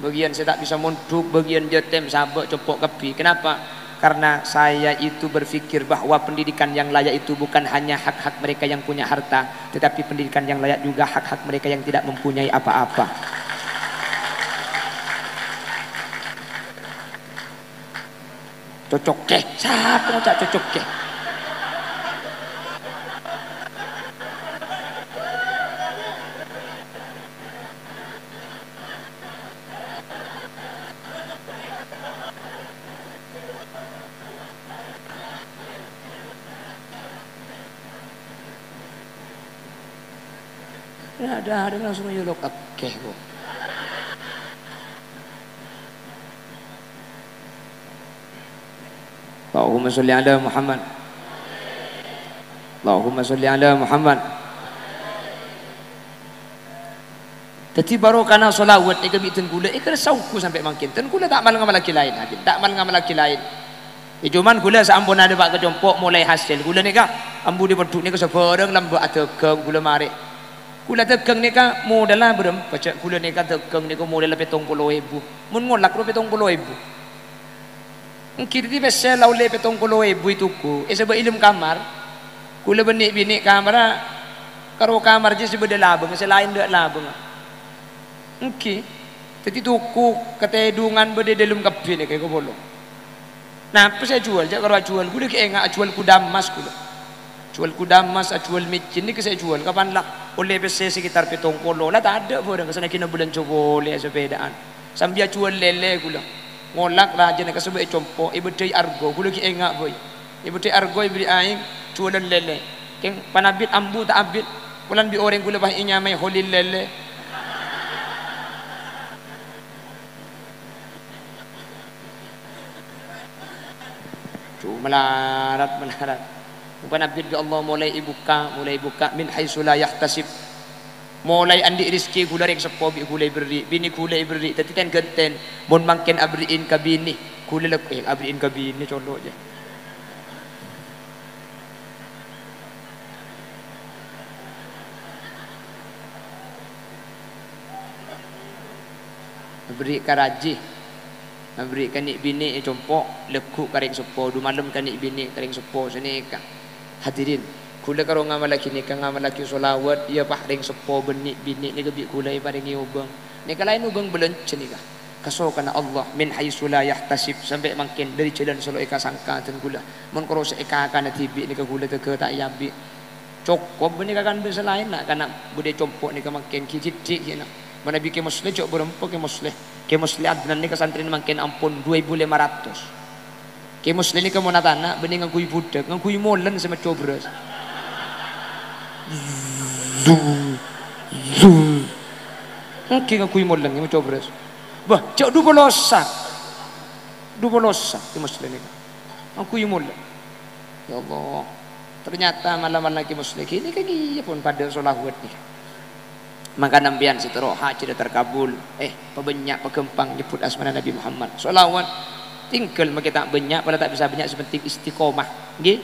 Bâgiyân sè ta' bisa mondhuk, bâgiyân jhâtèm sabâ' compo' kabbhi. Kenapa? Karena saya itu berpikir bahwa pendidikan yang layak itu bukan hanya hak-hak mereka yang punya harta, tetapi pendidikan yang layak juga hak-hak mereka yang tidak mempunyai apa-apa. Cocokke. Sapa ngoca' cocokke? Nah, ada, ada langsung nyolok akeh kok. Allahumma sholli ala Muhammad. Allahumma sholli ala Muhammad. Dhâddhi barokana sholawat nèka bi' dân ghulâ èkersa ongghu sampè' mangkèn. Dân ghulâ ta' mal-ngamallaghi laèn, hadirin. Ta' mal-ngamallaghi laèn. Yâ, coma ghulâ saamponna dâpa' ka compo' molaè hasèl. Ghulâ nèka ambu dhi' pondhuk nèka sabhârâng lambâ' adhâghâng ghulâ marè. Ghulâ dhâghâng nèka modhâlla bârâmpa, jhâ' ghulâ nèka dhâghâng nèka modhâlla pèttong polo èbu. Mon ngolak rowa pèttong polo èbu. Èngghi dhâddhi pèssè la ollè pèttong polo èbu ètoko, èsabâ' è dâlem kamar. Ghulâ bânnè binè' kamarra karo kamar jiyâ sè bâdâ labângnga, sè laèn tadâ' labângnga. Èngghi. Dhâddhi toko katèdungan bâdâ è dâlem kabbhi nèka èkapolo. Napa sè èjhuwâl? Jhâ' karo ajhuwâl. Ghulâ ghi' enga' ajhuwâl kuda emmas ghulâ. Ajhuwâl kuda emmas, ajhuwâl mèjjhân nèka sè èjhuwâl. Kapan la ollè pèssè sekitar pèttong polo. La tadâ' bhârâng, sè nagina bâlânjhâ polè sapèdaan. Sambi ajhuwâl lèlè ghulâ. Ngolak rajâna kasabâ' è compo', èbâddhâi argo, ghulâ ghi' enga' bhâi. Èbâddhâi argo èberri' aèng, jhuwâlân lèlè. Kèng panabit ambu ta' abit, polana bi' orèng ghulâ pas ènyamaè Holil Lèlè. Ju malarat, malarat. Panabit bi' Allah molaè èbukka', molaè èbukka' min haitsu la yahtasib. Molaè andi' rejhekkè ghulâ rèng seppo bi' ghulâ èberri', binè ghulâ èberri', dhâddhi ten-ghânten. Mon mangkèn aberri'in ka binè, ghulâ lek-, eh, aberri'in ka binè, colo' jâ. Aberri' ka rajhi. Aberri' ka nè'-binè' è compo', lagghu' ka rèng seppo, du malem ka nè'-binè' ka rèng seppo, sanèka. Hadirin, ghulâ karo ngamallaghi nèka, ngamallaghi sholawat, iyâ, pas rèng seppo bân nè'-binè' nèka bi' ghulâ èparèngè obâng. Nèka laèn obâng bâlânjhâ nèka. Kasokanna Allah, min haitsu la yahtasib, sampè' mangkèn dhâri jhâlân sè lo' èkasangka dân ghulâ. Mon karo sè èkakana dhibi' nèka ghulâ tèghâ ta' èabi'. Cokop bânnè kakan bân sè laèn, na'-kana' bâdâ è compo' nèka mangkèn ghi' dhiddhi' ghi' na. Manabi Kè Moslè jhâ' bârâmpa Kè Moslè. Kè Moslè Adnan nèka santrèna mangkèn ampon du èbu lèma ratos. Kè Moslè nèka mon atana' bânnè ngangghuy budhâk, ngangghuy molèn sè macco bherrâs. Zu, zu. Èngghi ngangghuy molèn macco bherrâs. Bâh, jhâ' du polo sak. Du polo sak Kè Moslè nèka. Ngangghuy molèn. Ya Allah, ternyata mala-mala Kè Moslè ghini kèya pon padâ sholawat nèka. Mangkana sampèyan sè terro hajhât terkabul, eh, pabânnya', paghâmpang nyebbhut asmana Nabi Muhammad. Sholawat, tinggal makè ta' bânnya', pola ta' bisa bânnya', sè penting istiqomah. Ngghi?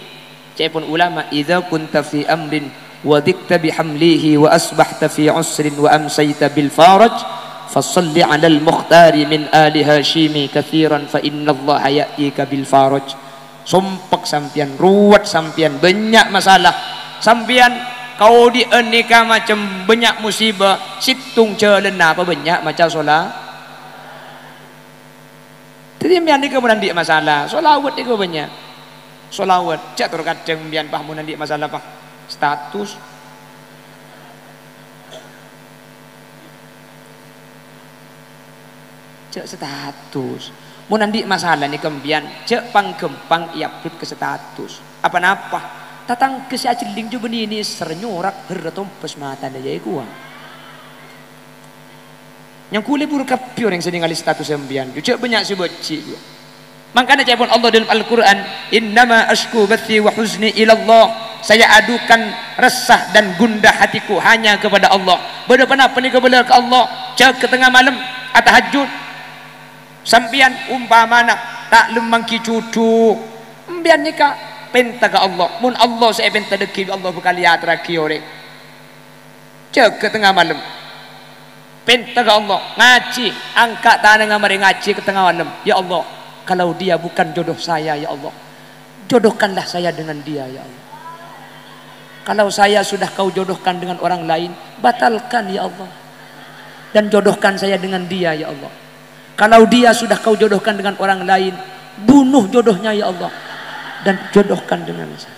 Ca'èpon ulama, "Idza kunta fi amrin wa dhiqta bi hamlihi wa asbahta fi usrin wa amsayta bil faraj, fa shalli 'alal mukhtari min ali Hasyimi katsiran fa innallaha ya'tika bil faraj." Sompek sampèyan, ruwet sampèyan, bânnya' masalah. Sampèyan kaodi'ân nèka macem bânnya' musibah, sèttong jhâlânna pabânnya' maca shola-, Dhâddhi, sampèyan nèka mon andi' masalah, sholawat nèka bânnya'. Sholawat, jhâ' tor kadhâng sampèyan, pas mon andi' masalah, pas status. Jhâ' status. Mon andi' masalah nèka sampèyan, jhâ' pang-ghâmpang èupload ka status. Apa-napa? Tatangghâ sè ajhelling jhubâ' nèsèr nyorak, herra tombâs matana jâ' èkowa. Nyangghuli buru kabbhi orèng sè nèngalè status sampèyan. Jhâ' bânnya' sè bâjhi', jhâ'. Mangkana ca'èpon Allah dalam Al-Qur'an, "Innama asyku bathi wa huzni ilallah." Saya adukan resah dan gundah hatiku hanya kepada Allah. Bâdâ ponapa nèka bâlâ ka Allah? Jâgâ tengnga malem, atahajjud. Sampèyan umpamana ta' lemmang ghi' jhudhu. Sampèyan nèka pènta ka Allah. Mon Allah sè èpènta dhâggi', Allah bhâkal èyaterraghi orèng. Jâgâ tengnga malem. Pènta ka Allah, ngajhi, angka' tanangnga marè ngajhi ka tengnga malem. "Ya Allah, kalau dia bukan jodoh saya, ya Allah, jodohkanlah saya dengan dia, ya Allah. Kalau saya sudah kau jodohkan dengan orang lain, batalkan, ya Allah, dan jodohkan saya dengan dia, ya Allah. Kalau dia sudah kau jodohkan dengan orang lain, bunuh jodohnya, ya Allah, dan jodohkan dengan saya."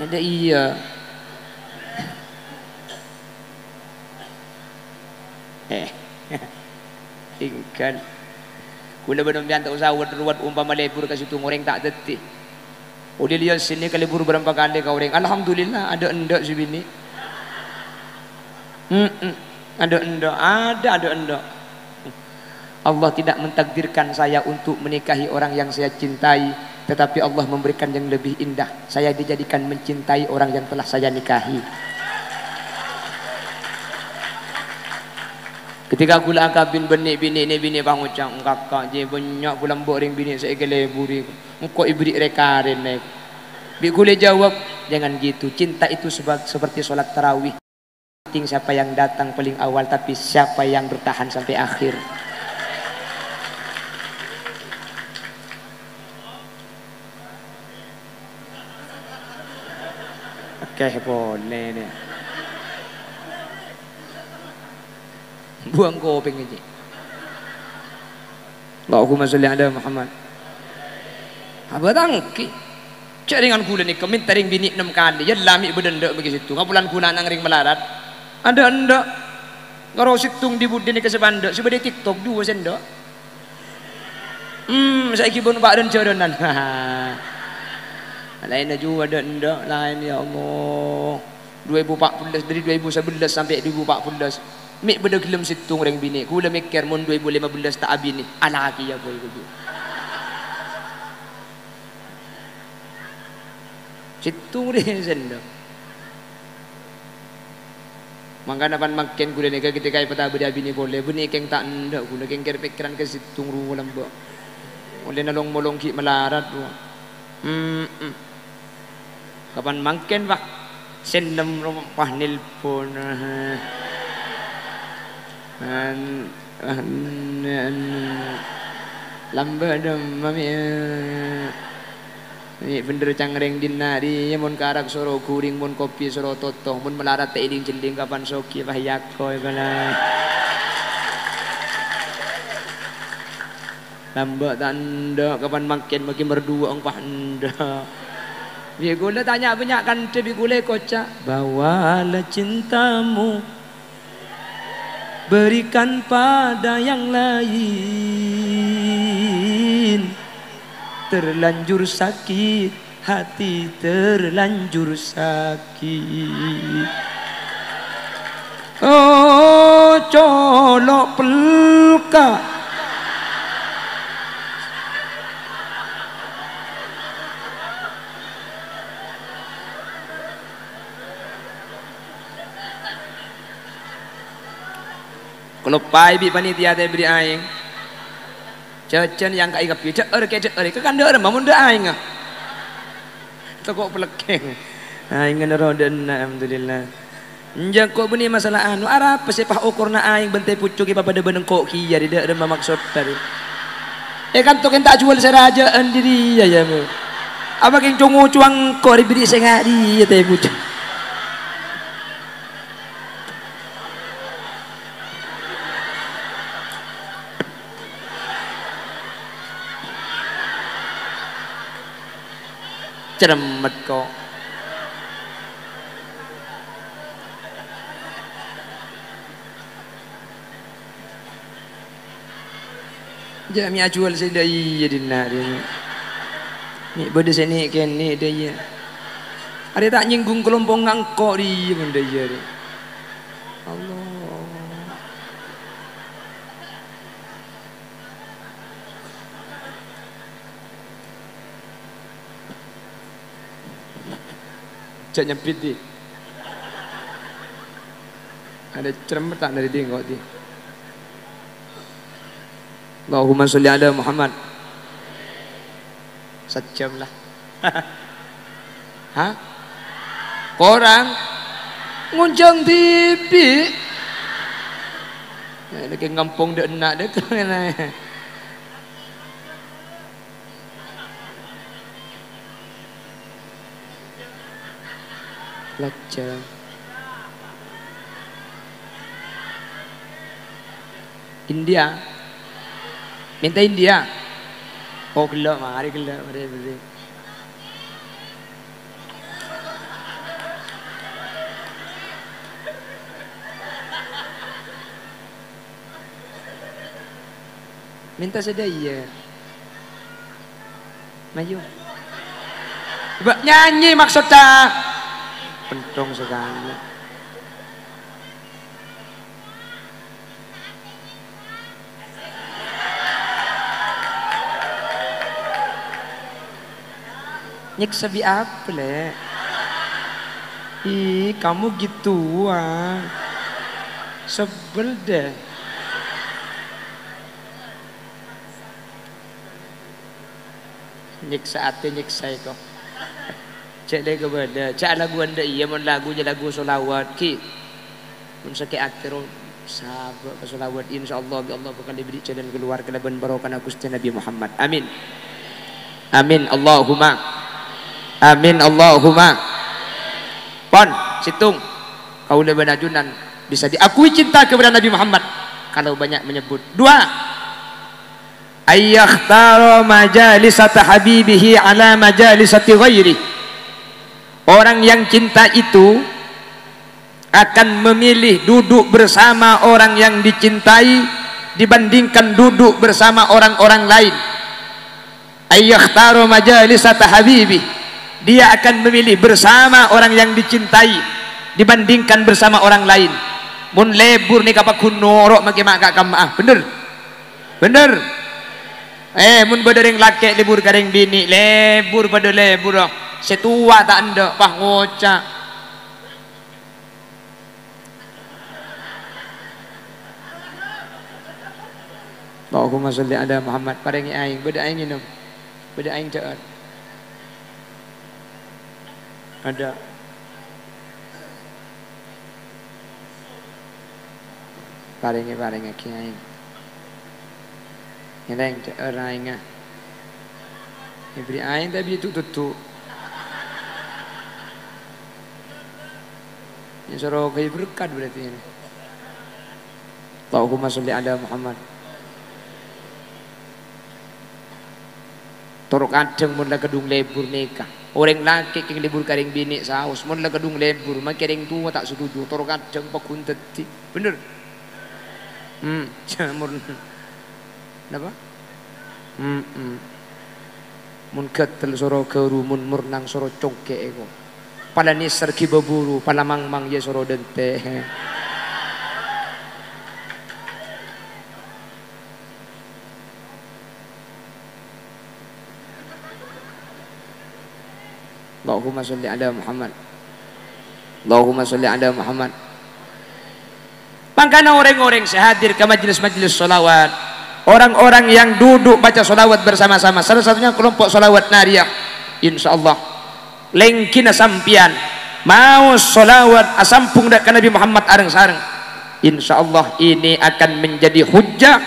Ada iya. Eh, tinggal. Kaulâ bân sampèyan ta' osa wet-ruwet, ompama lebur ka sèttong orèng ta' dhâddhi. Ollè lèyat sènè ka lebur bârâmpa kalè ka orèng. Alhamdulillah, adâ' endâ' sè binè'. Mm-mm. Adâ' endâ', adâ', adâ' endâ'. Allah tidak mentakdirkan saya untuk menikahi orang yang saya cintai, tetapi Allah memberikan yang lebih indah. Saya dijadikan mencintai orang yang telah saya nikahi. Ketika kaulâ akabin bân nè'-binè', nè'-binè' pangoca', "Engkaka, jhâ' bânnya' kaulâ emba' orèng binè' sè èkaleburi. Engko' èberri' rè-karèna." Bi' kaulâ jawab, "Jangan gitu. Cinta itu seba-, seperti sholat tarawih. Penting siapa yang datang paling awal, tapi siapa yang bertahan sampai akhir." Oke, boleh nih. Buang kopèng aja. Allahumma sholli ala Muhammad. Abâ' tangki. Jhâ' rèngan kaulâ nèka mènta rèng binè' ennem kalè, yâ la mè' bâdâ endâ' mè' ghi' sèttong, apolana kaulâ nang rèng malarat. Adâ' endâ'. Karo sèttong di-budi nèka sè pandâ', sè bâdâ è TikTok, duwâ sèndâ'. Hmm, saèki bân pa' rèn-jhârânan. Laènna juwâ adâ' endâ', laèn, ya Allah. Dua èbu pa' bellâs, dâri dua èbu sabellâs sampè' dua èbu pa' bellâs. Mè' bâdâ ghellem sèttong rèng binè'. Kaulâ mèkkèr, mon dua èbu lèma bellâs ta' abinè, alakè, ya, boy, gitu. Sèttong rè sèndâ'. Mangkana pan mangkèn kaulâ nèka ketika èpatabâri abinè polè, bânnè kèng ta' endâ' kaulâ, kèng kèr-pèkkèran ka sèttong rowa lambâ'. Ollèna long-molong ghi' malarat rowa. Mm-mm. Kapan mangkèn, Pak? Sè ennem rowa, Pak, nelpon. An-, an-, an-, lambâ' dâmma, mè'. Mè' bhendher cangrèng dinna' rèya, mon karak soro ghuring, mon kopi soro toto, mon malarat ta' èlèng-jhelling, kapan soghi, Pak, èako, èkola. Lambâ' ta' endâ', kapan mangkèn maghi merduwâ engko' endâ'. Bi' kaulâ tanya bânnya' kantha bi' kaulâ èkoca', "Bawalah cintamu, berikan pada yang lain. Terlanjur sakit hati, terlanjur sakit." Oh, colo' pelka. Kaloppaè bi' panitia ta' èberri' aèng. Jhâjhân èangka'i kabbhi, dhâ'âr kè dhâ'âr, kakandhâ'âr mon dâ' aèngnga. Tako' pelekkèng. Aèngnga noro' dâ'enna', alhamdulillah. Enjâ' ko' bânnè masalah anu, arapa sè pa okorna aèng bân tè pucuk è papadâ bân engko' kèya, dâ' remma maksodda, rè. È kanto kèng ta' juwâl sè rajâ'ân dâri iyâ, yâ, mè. Apa kèng co-ngocowa engko' rè bâri' sè nga'diyâ tè pucuk. Cermet, ko'. Jâ' mè' ajuwâl sè dâ' iyâ dinna' rè. Mè' bâdâ sè nè'-kènè' dâ' iyâ. Arè ta' nyènggung kalompongnga engko' rè iyâ mon dâ' iyâ rè. Allah. Jhâ' nyempit, Di. Adâ' cermet ta' dâri dinggo', Di. Allahumma sholli ala Muhammad. Sajjhâm la. Hah? Korang? Ngonjhâng dhibi'. Nah, ini kayak ngempong dâ' enna' dâ' kèng ngènè. Lajjhâng. India. Mènta India. Oh, ghellâ', marè ghellâ', marè, marè. Mènta sadhâjâ. Mayu. Bâ-, nyanyi maksodda. Pentong sakalè. Nyèksa bi' apa, Lè'? Ih, kamu gituan. Sebel deh. Nyèksa atè, nyèksa èko. Jhâ' lè kabâdâ. Jhâ' lagu anda iyâ, mon lagu jhâ' lagu sholawat, ghi. Mon sakè' atè ro, sabâ' ka sholawat. Insyaallah, bi' Allah bhâkal èberri' jhâlân kalowar kalabân barokana Ghustè Nabbhi Muhammad. Amin. Amin. Allahumma. Amin. Allahumma. Pon, sèttong. Kaulâ bân ajunan bisa diakui cinta kepada Nabi Muhammad kalau banyak menyebut. Dua. Ayyakhtara majalisata habibihi ala majalisati ghairi. Orang yang cinta itu akan memilih duduk bersama orang yang dicintai dibandingkan duduk bersama orang-orang lain. Ayyakhtara majalisata habibi. Dia akan memilih bersama orang yang dicintai dibandingkan bersama orang lain. Mon lebur nèka paggun noro' makè ma' ka' kamma'a. Bener? Bener? Eh, mon bâdâ rèng lakè' lebur ka rèng binè', lebur padâ lebur, oh. Sè towa ta' endâ', pas ngoca'. Allahumma sholli ala Muhammad. Parèngè aèng. Bâdâ aèng ngènom? Bâdâ aèng dhâ'âr? Ada. Parèngè, parèngaghi aèng. Ngèlèng, dhâ'âr aèngnga. Èberri' aèng tapi tu-, tuttu. Ini soro ghâbây berkat berarti ini. Allahumma sholli ala Muhammad. Toro' kadhâng mon la kadhung lebur nèka. Orèng lakè' kèng lebur ka rèng binè' saos. Mon la kadhung lebur, makè rèng towa ta' setuju. Toro' kadhâng paggun dhâddhi. Bener? Hmm, jamur. Napa? Hmm, hmm. Mon ghâtel soro ghâru, mon murnang soro congkè' èko. Pala nèser ghibâ buru, pala mangmang yâ soro dântè'. Allahumma sholli ala Muhammad. Allahumma sholli ala Muhammad. Mangkana orèng-orèng sè hadir ka majelis-majelis sholawat, orang-orang yang duduk baca sholawat bersama-sama, salah satunya kelompok sholawat Nariyah, insyaallah, lèngghina sampèyan maos sholawat asambhung dâ' ka Nabi Muhammad areng-sareng. Insyaallah ini akan menjadi hujjah,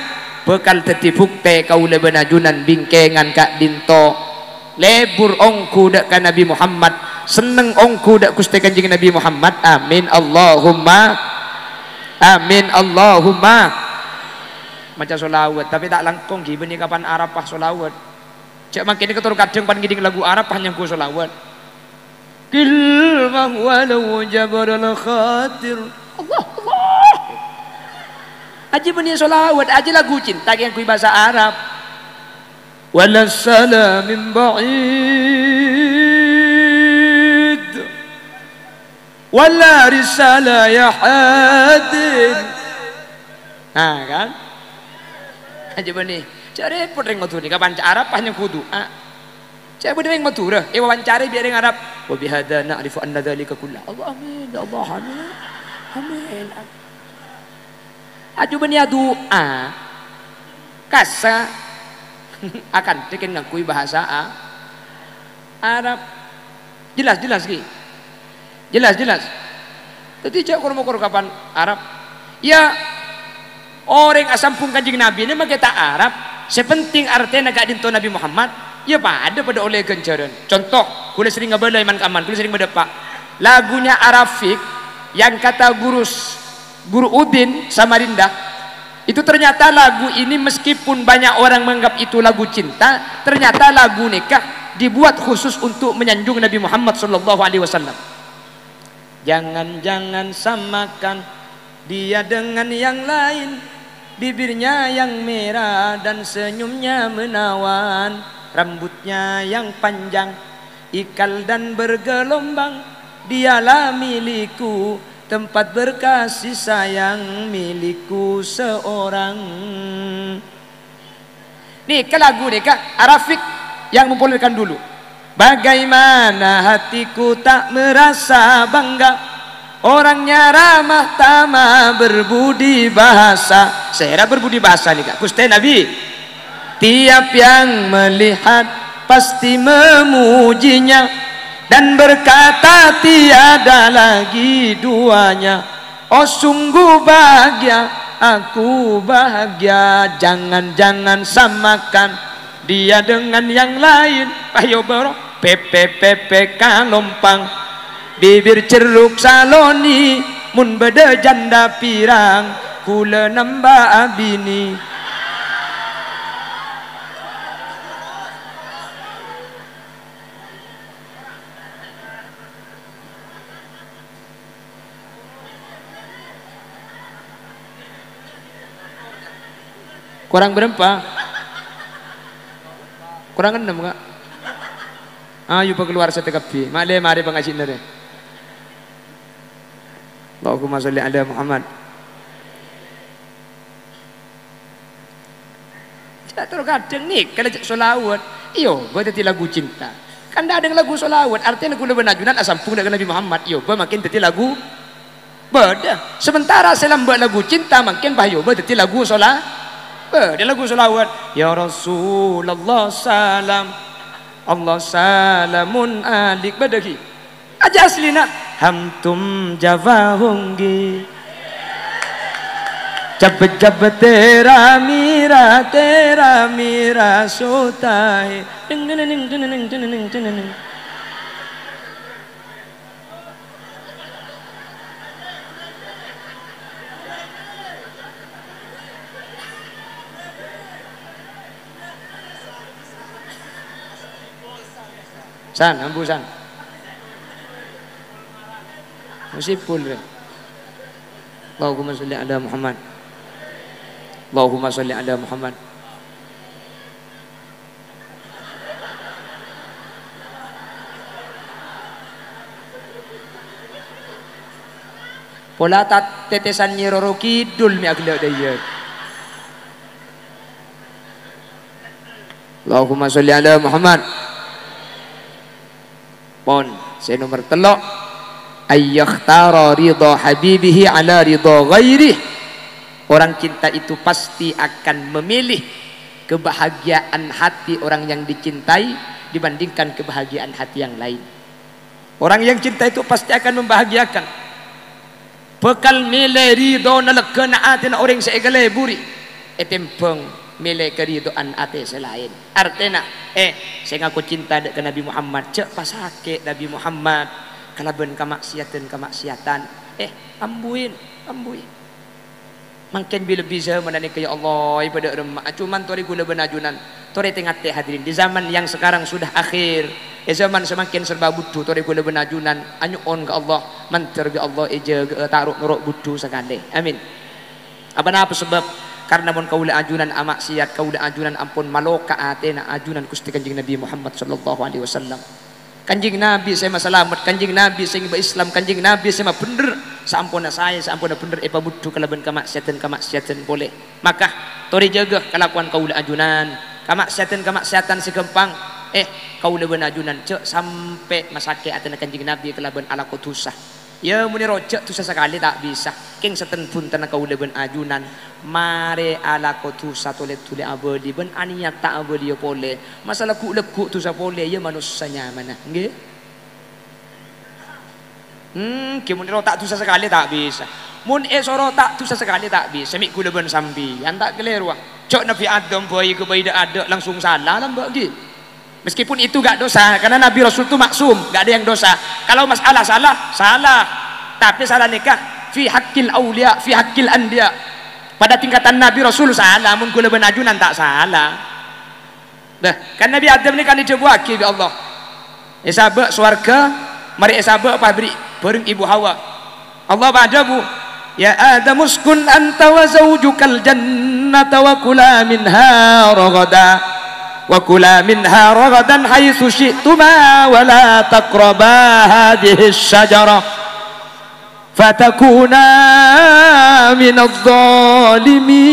bhâkal dhâddhi buktè kaulâ bân ajunan bingkèngan ka'dinto. Lebur ongghu dâ' ka Nabi Muhammad, senneng ongghu dâ' Ghustè Kanjeng Nabi Muhammad. Amin, Allahumma amin, Allahumma. Maca sholawat, tapè ta' langkong, ghi bânnè kapan Arafah sholawat. Jhâ' mangkèn kèto kadhâng pan ngèdhing lagu Arafah nyangghu sholawat. Qil ma huwa lahu jabarul khatir. Allah, Allah. Ajâ bânnè sholawat, ajâ lagu cinta kaangghuy bhâsa Arab. Wala salam min ba'id. Wala risala ya hadin. Nah, kan? Ajâ bânnè. Jhâ' rèpot rèng ngoduwâ nèka, kapan ca' Arafah nyangghu du'a. Sè bâdâ rèng Madhurâ, èwawancarè bi' rèng Arab. "Wa bihadza na'rifu anna dzalika kullah." Allah, amin. Ya Allah, amin. Amin. Ajubâ nèya du'a. Kassa. Akantè kèng ngangghuy bhâsa A-, Arab. Jelas, jelas, ghi? Jelas, jelas. Dhâddhi jhâ' kor-mokor kapan Arab. Ya, orèng asambhung Kanjeng Nabi nè makè ta' Arab. Sè penting artèna ka'dinto Nabi Muhammad, ya padâ, padâ ollè ghânjhârân. Conto, ghulâ serrèng ngabâlâ è man-kamman, ghulâ serrèng bâdâ eppa'. Lagunya Arafik yang kata guru s-, Guru Udin Samarinda, itu ternyata lagu ini meskipun banyak orang menganggap itu lagu cinta, ternyata lagu nèka dibuat khusus untuk menyanjung Nabi Muhammad sallallahu alaihi wasallam. Jangan-jangan samakan dia dengan yang lain, bibirnya yang merah dan senyumnya menawan, rambutnya yang panjang, ikal dan bergelombang, dialah milikku, tempat berkasih sayang milikku seorang. Nèka lagu nèka, Arafik yang mempopulerkan dulu. Bagaimana hatiku tak merasa bangga, orangnya ramah tamah berbudi bahasa. Sèra berbudi bahasa nèka, Ghustè Nabi. Tiap yang melihat pasti memujinya dan berkata tiada lagi duanya. Oh, sungguh bahagia, aku bahagia, jangan-jangan samakan dia dengan yang lain. Ayo, bro, pepe-pepe kalompang, bibir ceruk saloni, mun bâdâ janda pirang, kulâ nambâ abini. Korang bârâmpa? Korang ennem, Ka'? Ayo, pakalowar satèya kabbhi. Ma'lè marè pangajiânna rè. Allahumma sholli ala Muhammad. Jhâ' terkadang nèka la jhâ' sholawat. Iyâ, bâ dhâddhi lagu cinta. Kan tadâ' lagu sholawat, artèna ghulâ bân ajunan asambhung dâ' ka Nabi Muhammad. Iyâ, bâ makin dhâddhi lagu bâdâ. Sementara sè lambâ' lagu cinta makin pas iyâ bâ dhâddhi lagu shola-, bâdâ lagu sholawat. Ya Rasulullah salam, Allah salamun alik. Bâdâ ghi? Aja aslina. Hamtum Jawa Hongge. Jab-jab tera mira, tera mira sotahe. Ding, ding, ding, ding, ding, ding, ding, ding. San, ambu, San. Musibul, re. Allahumma sholli ala Muhammad. Allahumma sholli ala Muhammad. Pola tat-, tetesan Nyi Roro Kidul me' agella' dayat. Allahumma sholli ala Muhammad. Pon, sè nomer tello', ayyakhtara ridha habibihi ala ridha ghairih. Orang cinta itu pasti akan memilih kebahagiaan hati orang yang dicintai dibandingkan kebahagiaan hati yang lain. Orang yang cinta itu pasti akan membahagiakan. Bhâkal mèlè ridhona lèghâna atèna orèng sè èkalèburi, ètèmbhâng mèlè karidho'an atè sè laèn. Artèna, eh, sè ngako cinta dâ' ka Nabi Muhammad, jhâ' pasakè' Nabi Muhammad kalabân kama'siyadhân-kama'siyadhân. Eh, ambuin, ambuin. Mangkèn bi-lebbi zamanna nèka, ya Allah, è bâdâ remma'a. Cuman torè ghulâ bân ajunan, torè tè-ngatè, hadirin. Di zaman yang sekarang sudah akhir, è zaman samangkèn serba budhu, torè ghulâ bân ajunan anyo'on ka Allah, mandhâr bi' Allah èjâgâ'â, ta' ro'-noro' budhu sakalè. Amin. Apa-napa sabâb? Karna mon kaulâ ajunan ama'siyat, kaulâ ajunan ampon maloka atèna ajunan Ghustè Kanjeng Nabi Muhammad sallallahu alaihi wasallam. Kanjeng Nabi sè masalamet, Kanjeng Nabi sè ngibâ Islam, Kanjeng Nabi sè mabhendher, saamponna saè, saamponna bhendher èpabudhu kalabân kama'siyadhân-kama'siyadhân polè. Maka, torè jâgâ kalakowan kaulâ ajunan, kama'siyadhân-kama'siyadhân sè ghâmpang, Eh, kaulâ bân ajunan jhâ' sampè' masakè' atèna Kanjeng Nabi kalabân alako dhusa. Yâ, mon èro jhâ' dhusa sakalè ta' bisa. Kèng sèten-bhuntenna kaulâ bân ajunan marè alako dhusa tolè-tolè abâli bân anèyat ta' abâliyâ polè. Masalah ghu'-lagghu' dhusa polè, yâ manossa nyamana. Ngghi? Hmm, ghi mon èro ta' dhusa sakalè ta' bisa. Mon èsoro ta' dhusa sakalè ta' bisa, mè' kaulâ bân sampèyan ta' kalèrowa. Jhâ' Nabi Adam bhâi ka bhâi dâ'-adâ' langsung sala lambâ' ghi. Meskipun itu gak dosa, karena Nabi Rasul itu maksum, gak ada yang dosa. Kalau masalah salah, salah. Tapi salah nèka fi haqqil auliya, fi haqqil anbiya. Pada tingkatan Nabi Rasul salah, mon kaulâ bân ajunan ta' salah. Nah, kan Nabi Adam nèka kan èdhâbuwâghi bi' Allah. Èsabâ' sowarghâ, marè èsabâ' paberri' bhâreng Ibu Hawa. Allah pas adhâbu, "Ya Adam, uskun anta wa zaujukal jannata wa kula minha raghada. Wa kula minha raghadan haitsu syi'tuma wa la taqraba hadhihi syajarah. Fatakuna minadh dhalimin."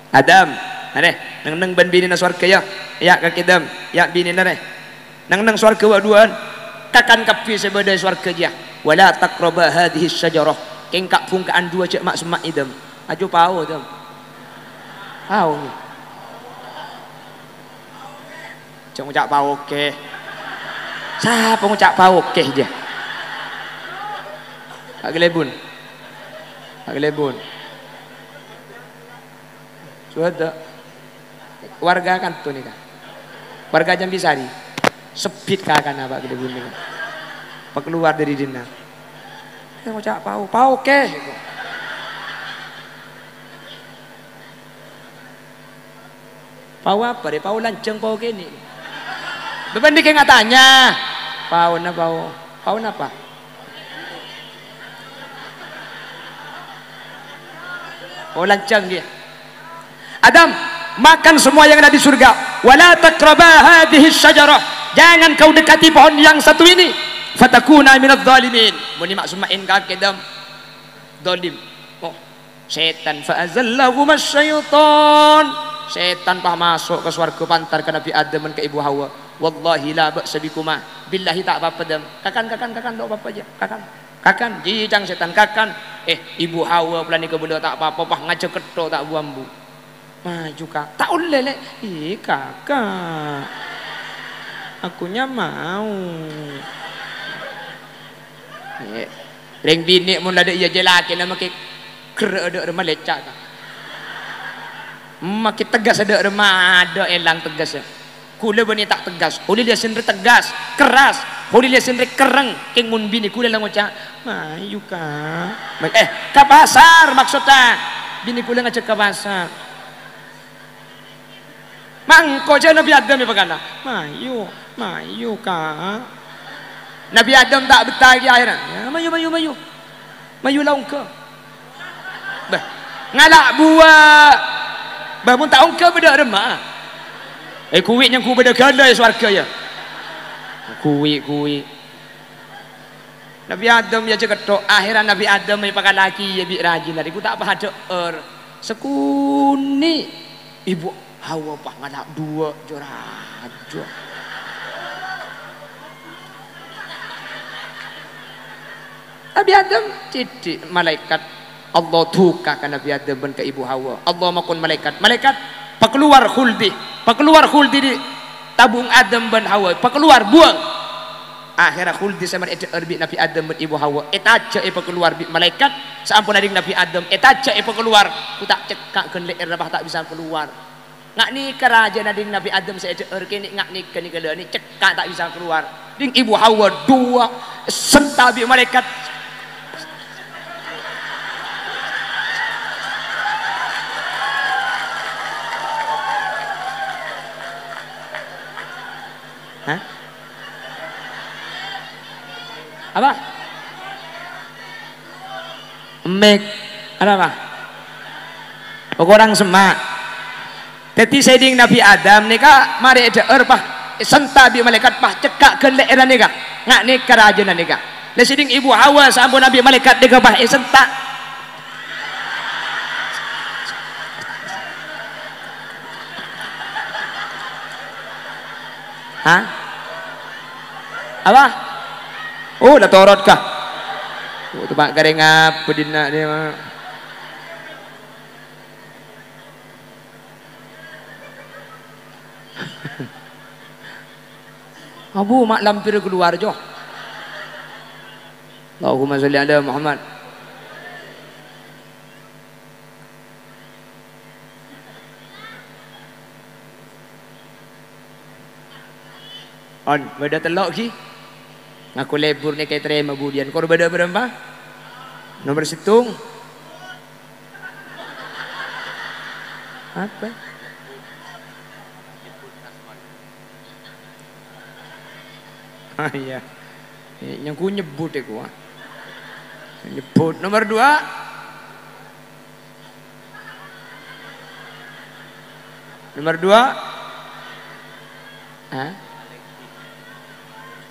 Adam, arè, neng-enneng bân binèna sowarghâ, yâ. Yâ, kakè Adam, yâ, binèna, rè. Neng-enneng sowarghâ wa' duwâ'ân. Kakan kabbhi sè bâdâ è sowarghâ jiyâ. "Wa la taqraba hadhihi syajarah." Kèng ka'-bhungka'an duwâ' jhâ' ma'-, semma' Adam. Aju pao, Adam. Pao. Jhâ' ngoca' pao oke. Sapa ngoca' pao oke, jiyâ? Pak Glebun. Pak Glebun. Sudah. Warga kanto nèka. Warga Jambi Sari. Sebbhit kakana Pak Glebun nèka. Pas kalowar dâri dinna'. Ngoca' pao, pao oke. Pao apa, rè? Pao lanjhâng, pao kènè'? Bâbâ nèka ngatanya. Paona pao. Pao napa? Oh, lanjhâng, ngghi. Adam, makan semua yang ada di surga. "Wa la taqraba hadhihi syajarah." Jangan kau dekati pohon yang satu ini. "Fatakuna minadh dhalimin." Mon è ma'-, semma'èn kakè, Adam. Dhalim. Oh. Sètan, fa azallahuma syaitan. Sètan pas maso' ka sowarghâ pantar ka Nabi Adam bân ka Ibu Hawa. "Wallahi la ba'sa bikuma." Billahi ta' apa-apa, Adam. Kakan, kakan, kakan, ta' apa-apa jiyâ. Kakan. Kakan, jiyâ ca'na sètan, kakan. Eh, Ibu Hawa polana kabâlâ ta' apa-apa, pas ngajhâk ketto' ta' bu-ambu. "Maju, Kak." "Ta' ollè, Lè'." "Ih, Kakak. Akunya mau." Eh, rèng binè' mon la dâ' iyâ jiyâ lakèna makè gerrâ' dâ' remma lèca', Kak. Makè tegghâs dâ' remma adâ' èlang tegghâs. Kaulâ bânnè ta' tegghâs, kaulâ lèsèn rè tegghâs, kerras, kaulâ lèsèn rè kerrèng, kèng mon binè kaulâ la ngoca', "Mayu, Kak." Ma-, eh, ka pasar maksodda. Binè kaulâ ngajhâk ka pasar. Mangko jiyâ Nabi Adam èpakala. "Mayu, mayu, Kak." Nabi Adam ta' betta'aghi aherra. "Ya, mayu, mayu, mayu." Mayu la ongghâ. Bâh, ngala' buwâ'. Bâh, mon ta' ongghâ bâdâ remma. Eh, kuwi' nyangghu bâdâ ghâlâ è sowarghâ, yâ. Kuwi', kuwi'. Nabi Adam èajhâk ketto'. Aherra Nabi Adam èpakala'aghi, yâ, bi' rajina. Rèku ta' pas adhâ'âr. Sakonè'. Ibu Hawa pas ngala' duwâ' jâ-rajâ. Nabi Adam, cèdhi' malaèkat. Allah duka ka Nabi Adam bân ka Ibu Hawa. Allah makon malaèkat, "Malaèkat, pakalowar Khuldi. Pakalowar Khuldi dâri tabung Adam bân Hawa. Pakalowar, buwâng." Aherra Khuldi sè marè èdhâ'âr bi' Nabi Adam bân Ibu Hawa, ètajâ' èpakalowar bi' malaèkat. Saamponna rèng Nabi Adam ètajâ' èpakalowar, ghu ta' cekka' ghân lè'èrra pas ta' bisa kalowar. Nga' nèka rajâna ding Nabi Adam sè èdhâ'âr kènè', nga' nèka nèka lâ nè' cekka' ta' bisa kalowar. Ding Ibu Hawa duwâ' èsenta bi' malaèkat. Hah? Apa? Mik. Arapa? Okorang semma'. Dhâddhi sè ding Nabi Adam nèka marè èdhâ'âr, pas èsenta bi' malaèkat, pas cekka' ghân lè'èrra nèka. Nga' nèka rajâna nèka. Lè sè ding Ibu Hawa saampon bi' malaèkat nèka pas èsenta. Hah? Apa? Oh, la torot kah? Oh, teppa' karè ngabâ dinna' nè, Ma'. Abu, ma' lampir kalowar, Jo. Allahumma sholli ala Muhammad. On, bâdâ tello' ghi. Ngako lebur nèka ètarèma budiyân. Kor bâdâ bârâmpa? Nomer sèttong. Apa? Ah, iyâ. Eh, nyengko nyebbhut èko, ah. Nyebbhut. Nomer dua. Nomer dua. Hah?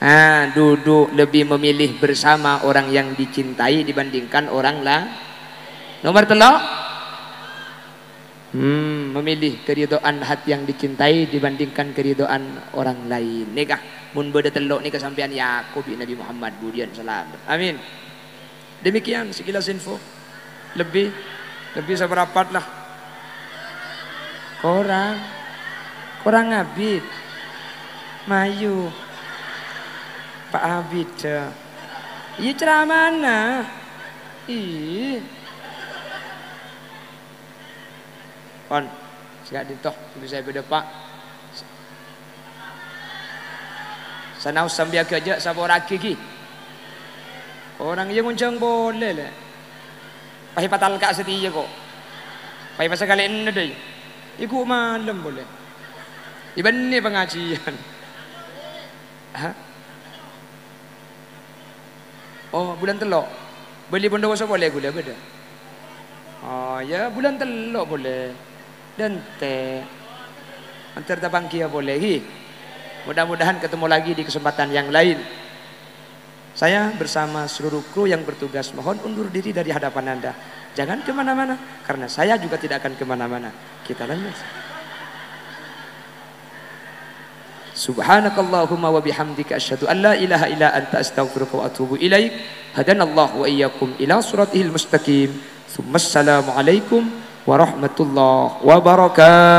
Ah, duduk lebih memilih bersama orang yang dicintai dibandingkan orang la-, Nomer tello'. Hmm, memilih keridhaan hati yang dicintai dibandingkan keridhaan orang lain. Nèka, mon bâdâ tello' nèka sampèyan èako bi' Nabi Muhammad, budiyân salamet. Amin. Demikian sekilas info. Lebbi, lebbi saparapat lah. Korang. Korang abit. Mayu. Pa' abit, dâ. Iyâ, ceramana. Ih. Pon, sè ka'dinto, sè bisa èpadâpa'. Sanaos sambi agâjâ' saporaghi, ghi. Korang iyâ ngonjhâng polè, lè. Pas èpatalka' satèya, ko'. Pas èpasakalè ennèng, dâi. Èghu' malem polè. Èbânnè pangajiyân. Hah? Oh, bulân tello'. Bâli Bondowoso polè ghulâ bâdâ. Oh, iyâ, bulân tello' polè. Dântè'. Entar tapangghiyâ polè, ghi. Mudah-mudahan ketemu lagi di kesempatan yang lain. Saya bersama seluruh kru yang bertugas mohon undur diri dari hadapan Anda. Jangan kemana-mana, karena saya juga tidak akan kemana-mana. Kita lanjut. Subhanakallahumma wa bihamdika, asyhadu an la ilaha illa anta, astaghfiruka wa atubu ilaik. Hadanallahu wa iyyakum ila siratihil mustaqim. Tsummassalamualaikum warahmatullahi wabarakatuh.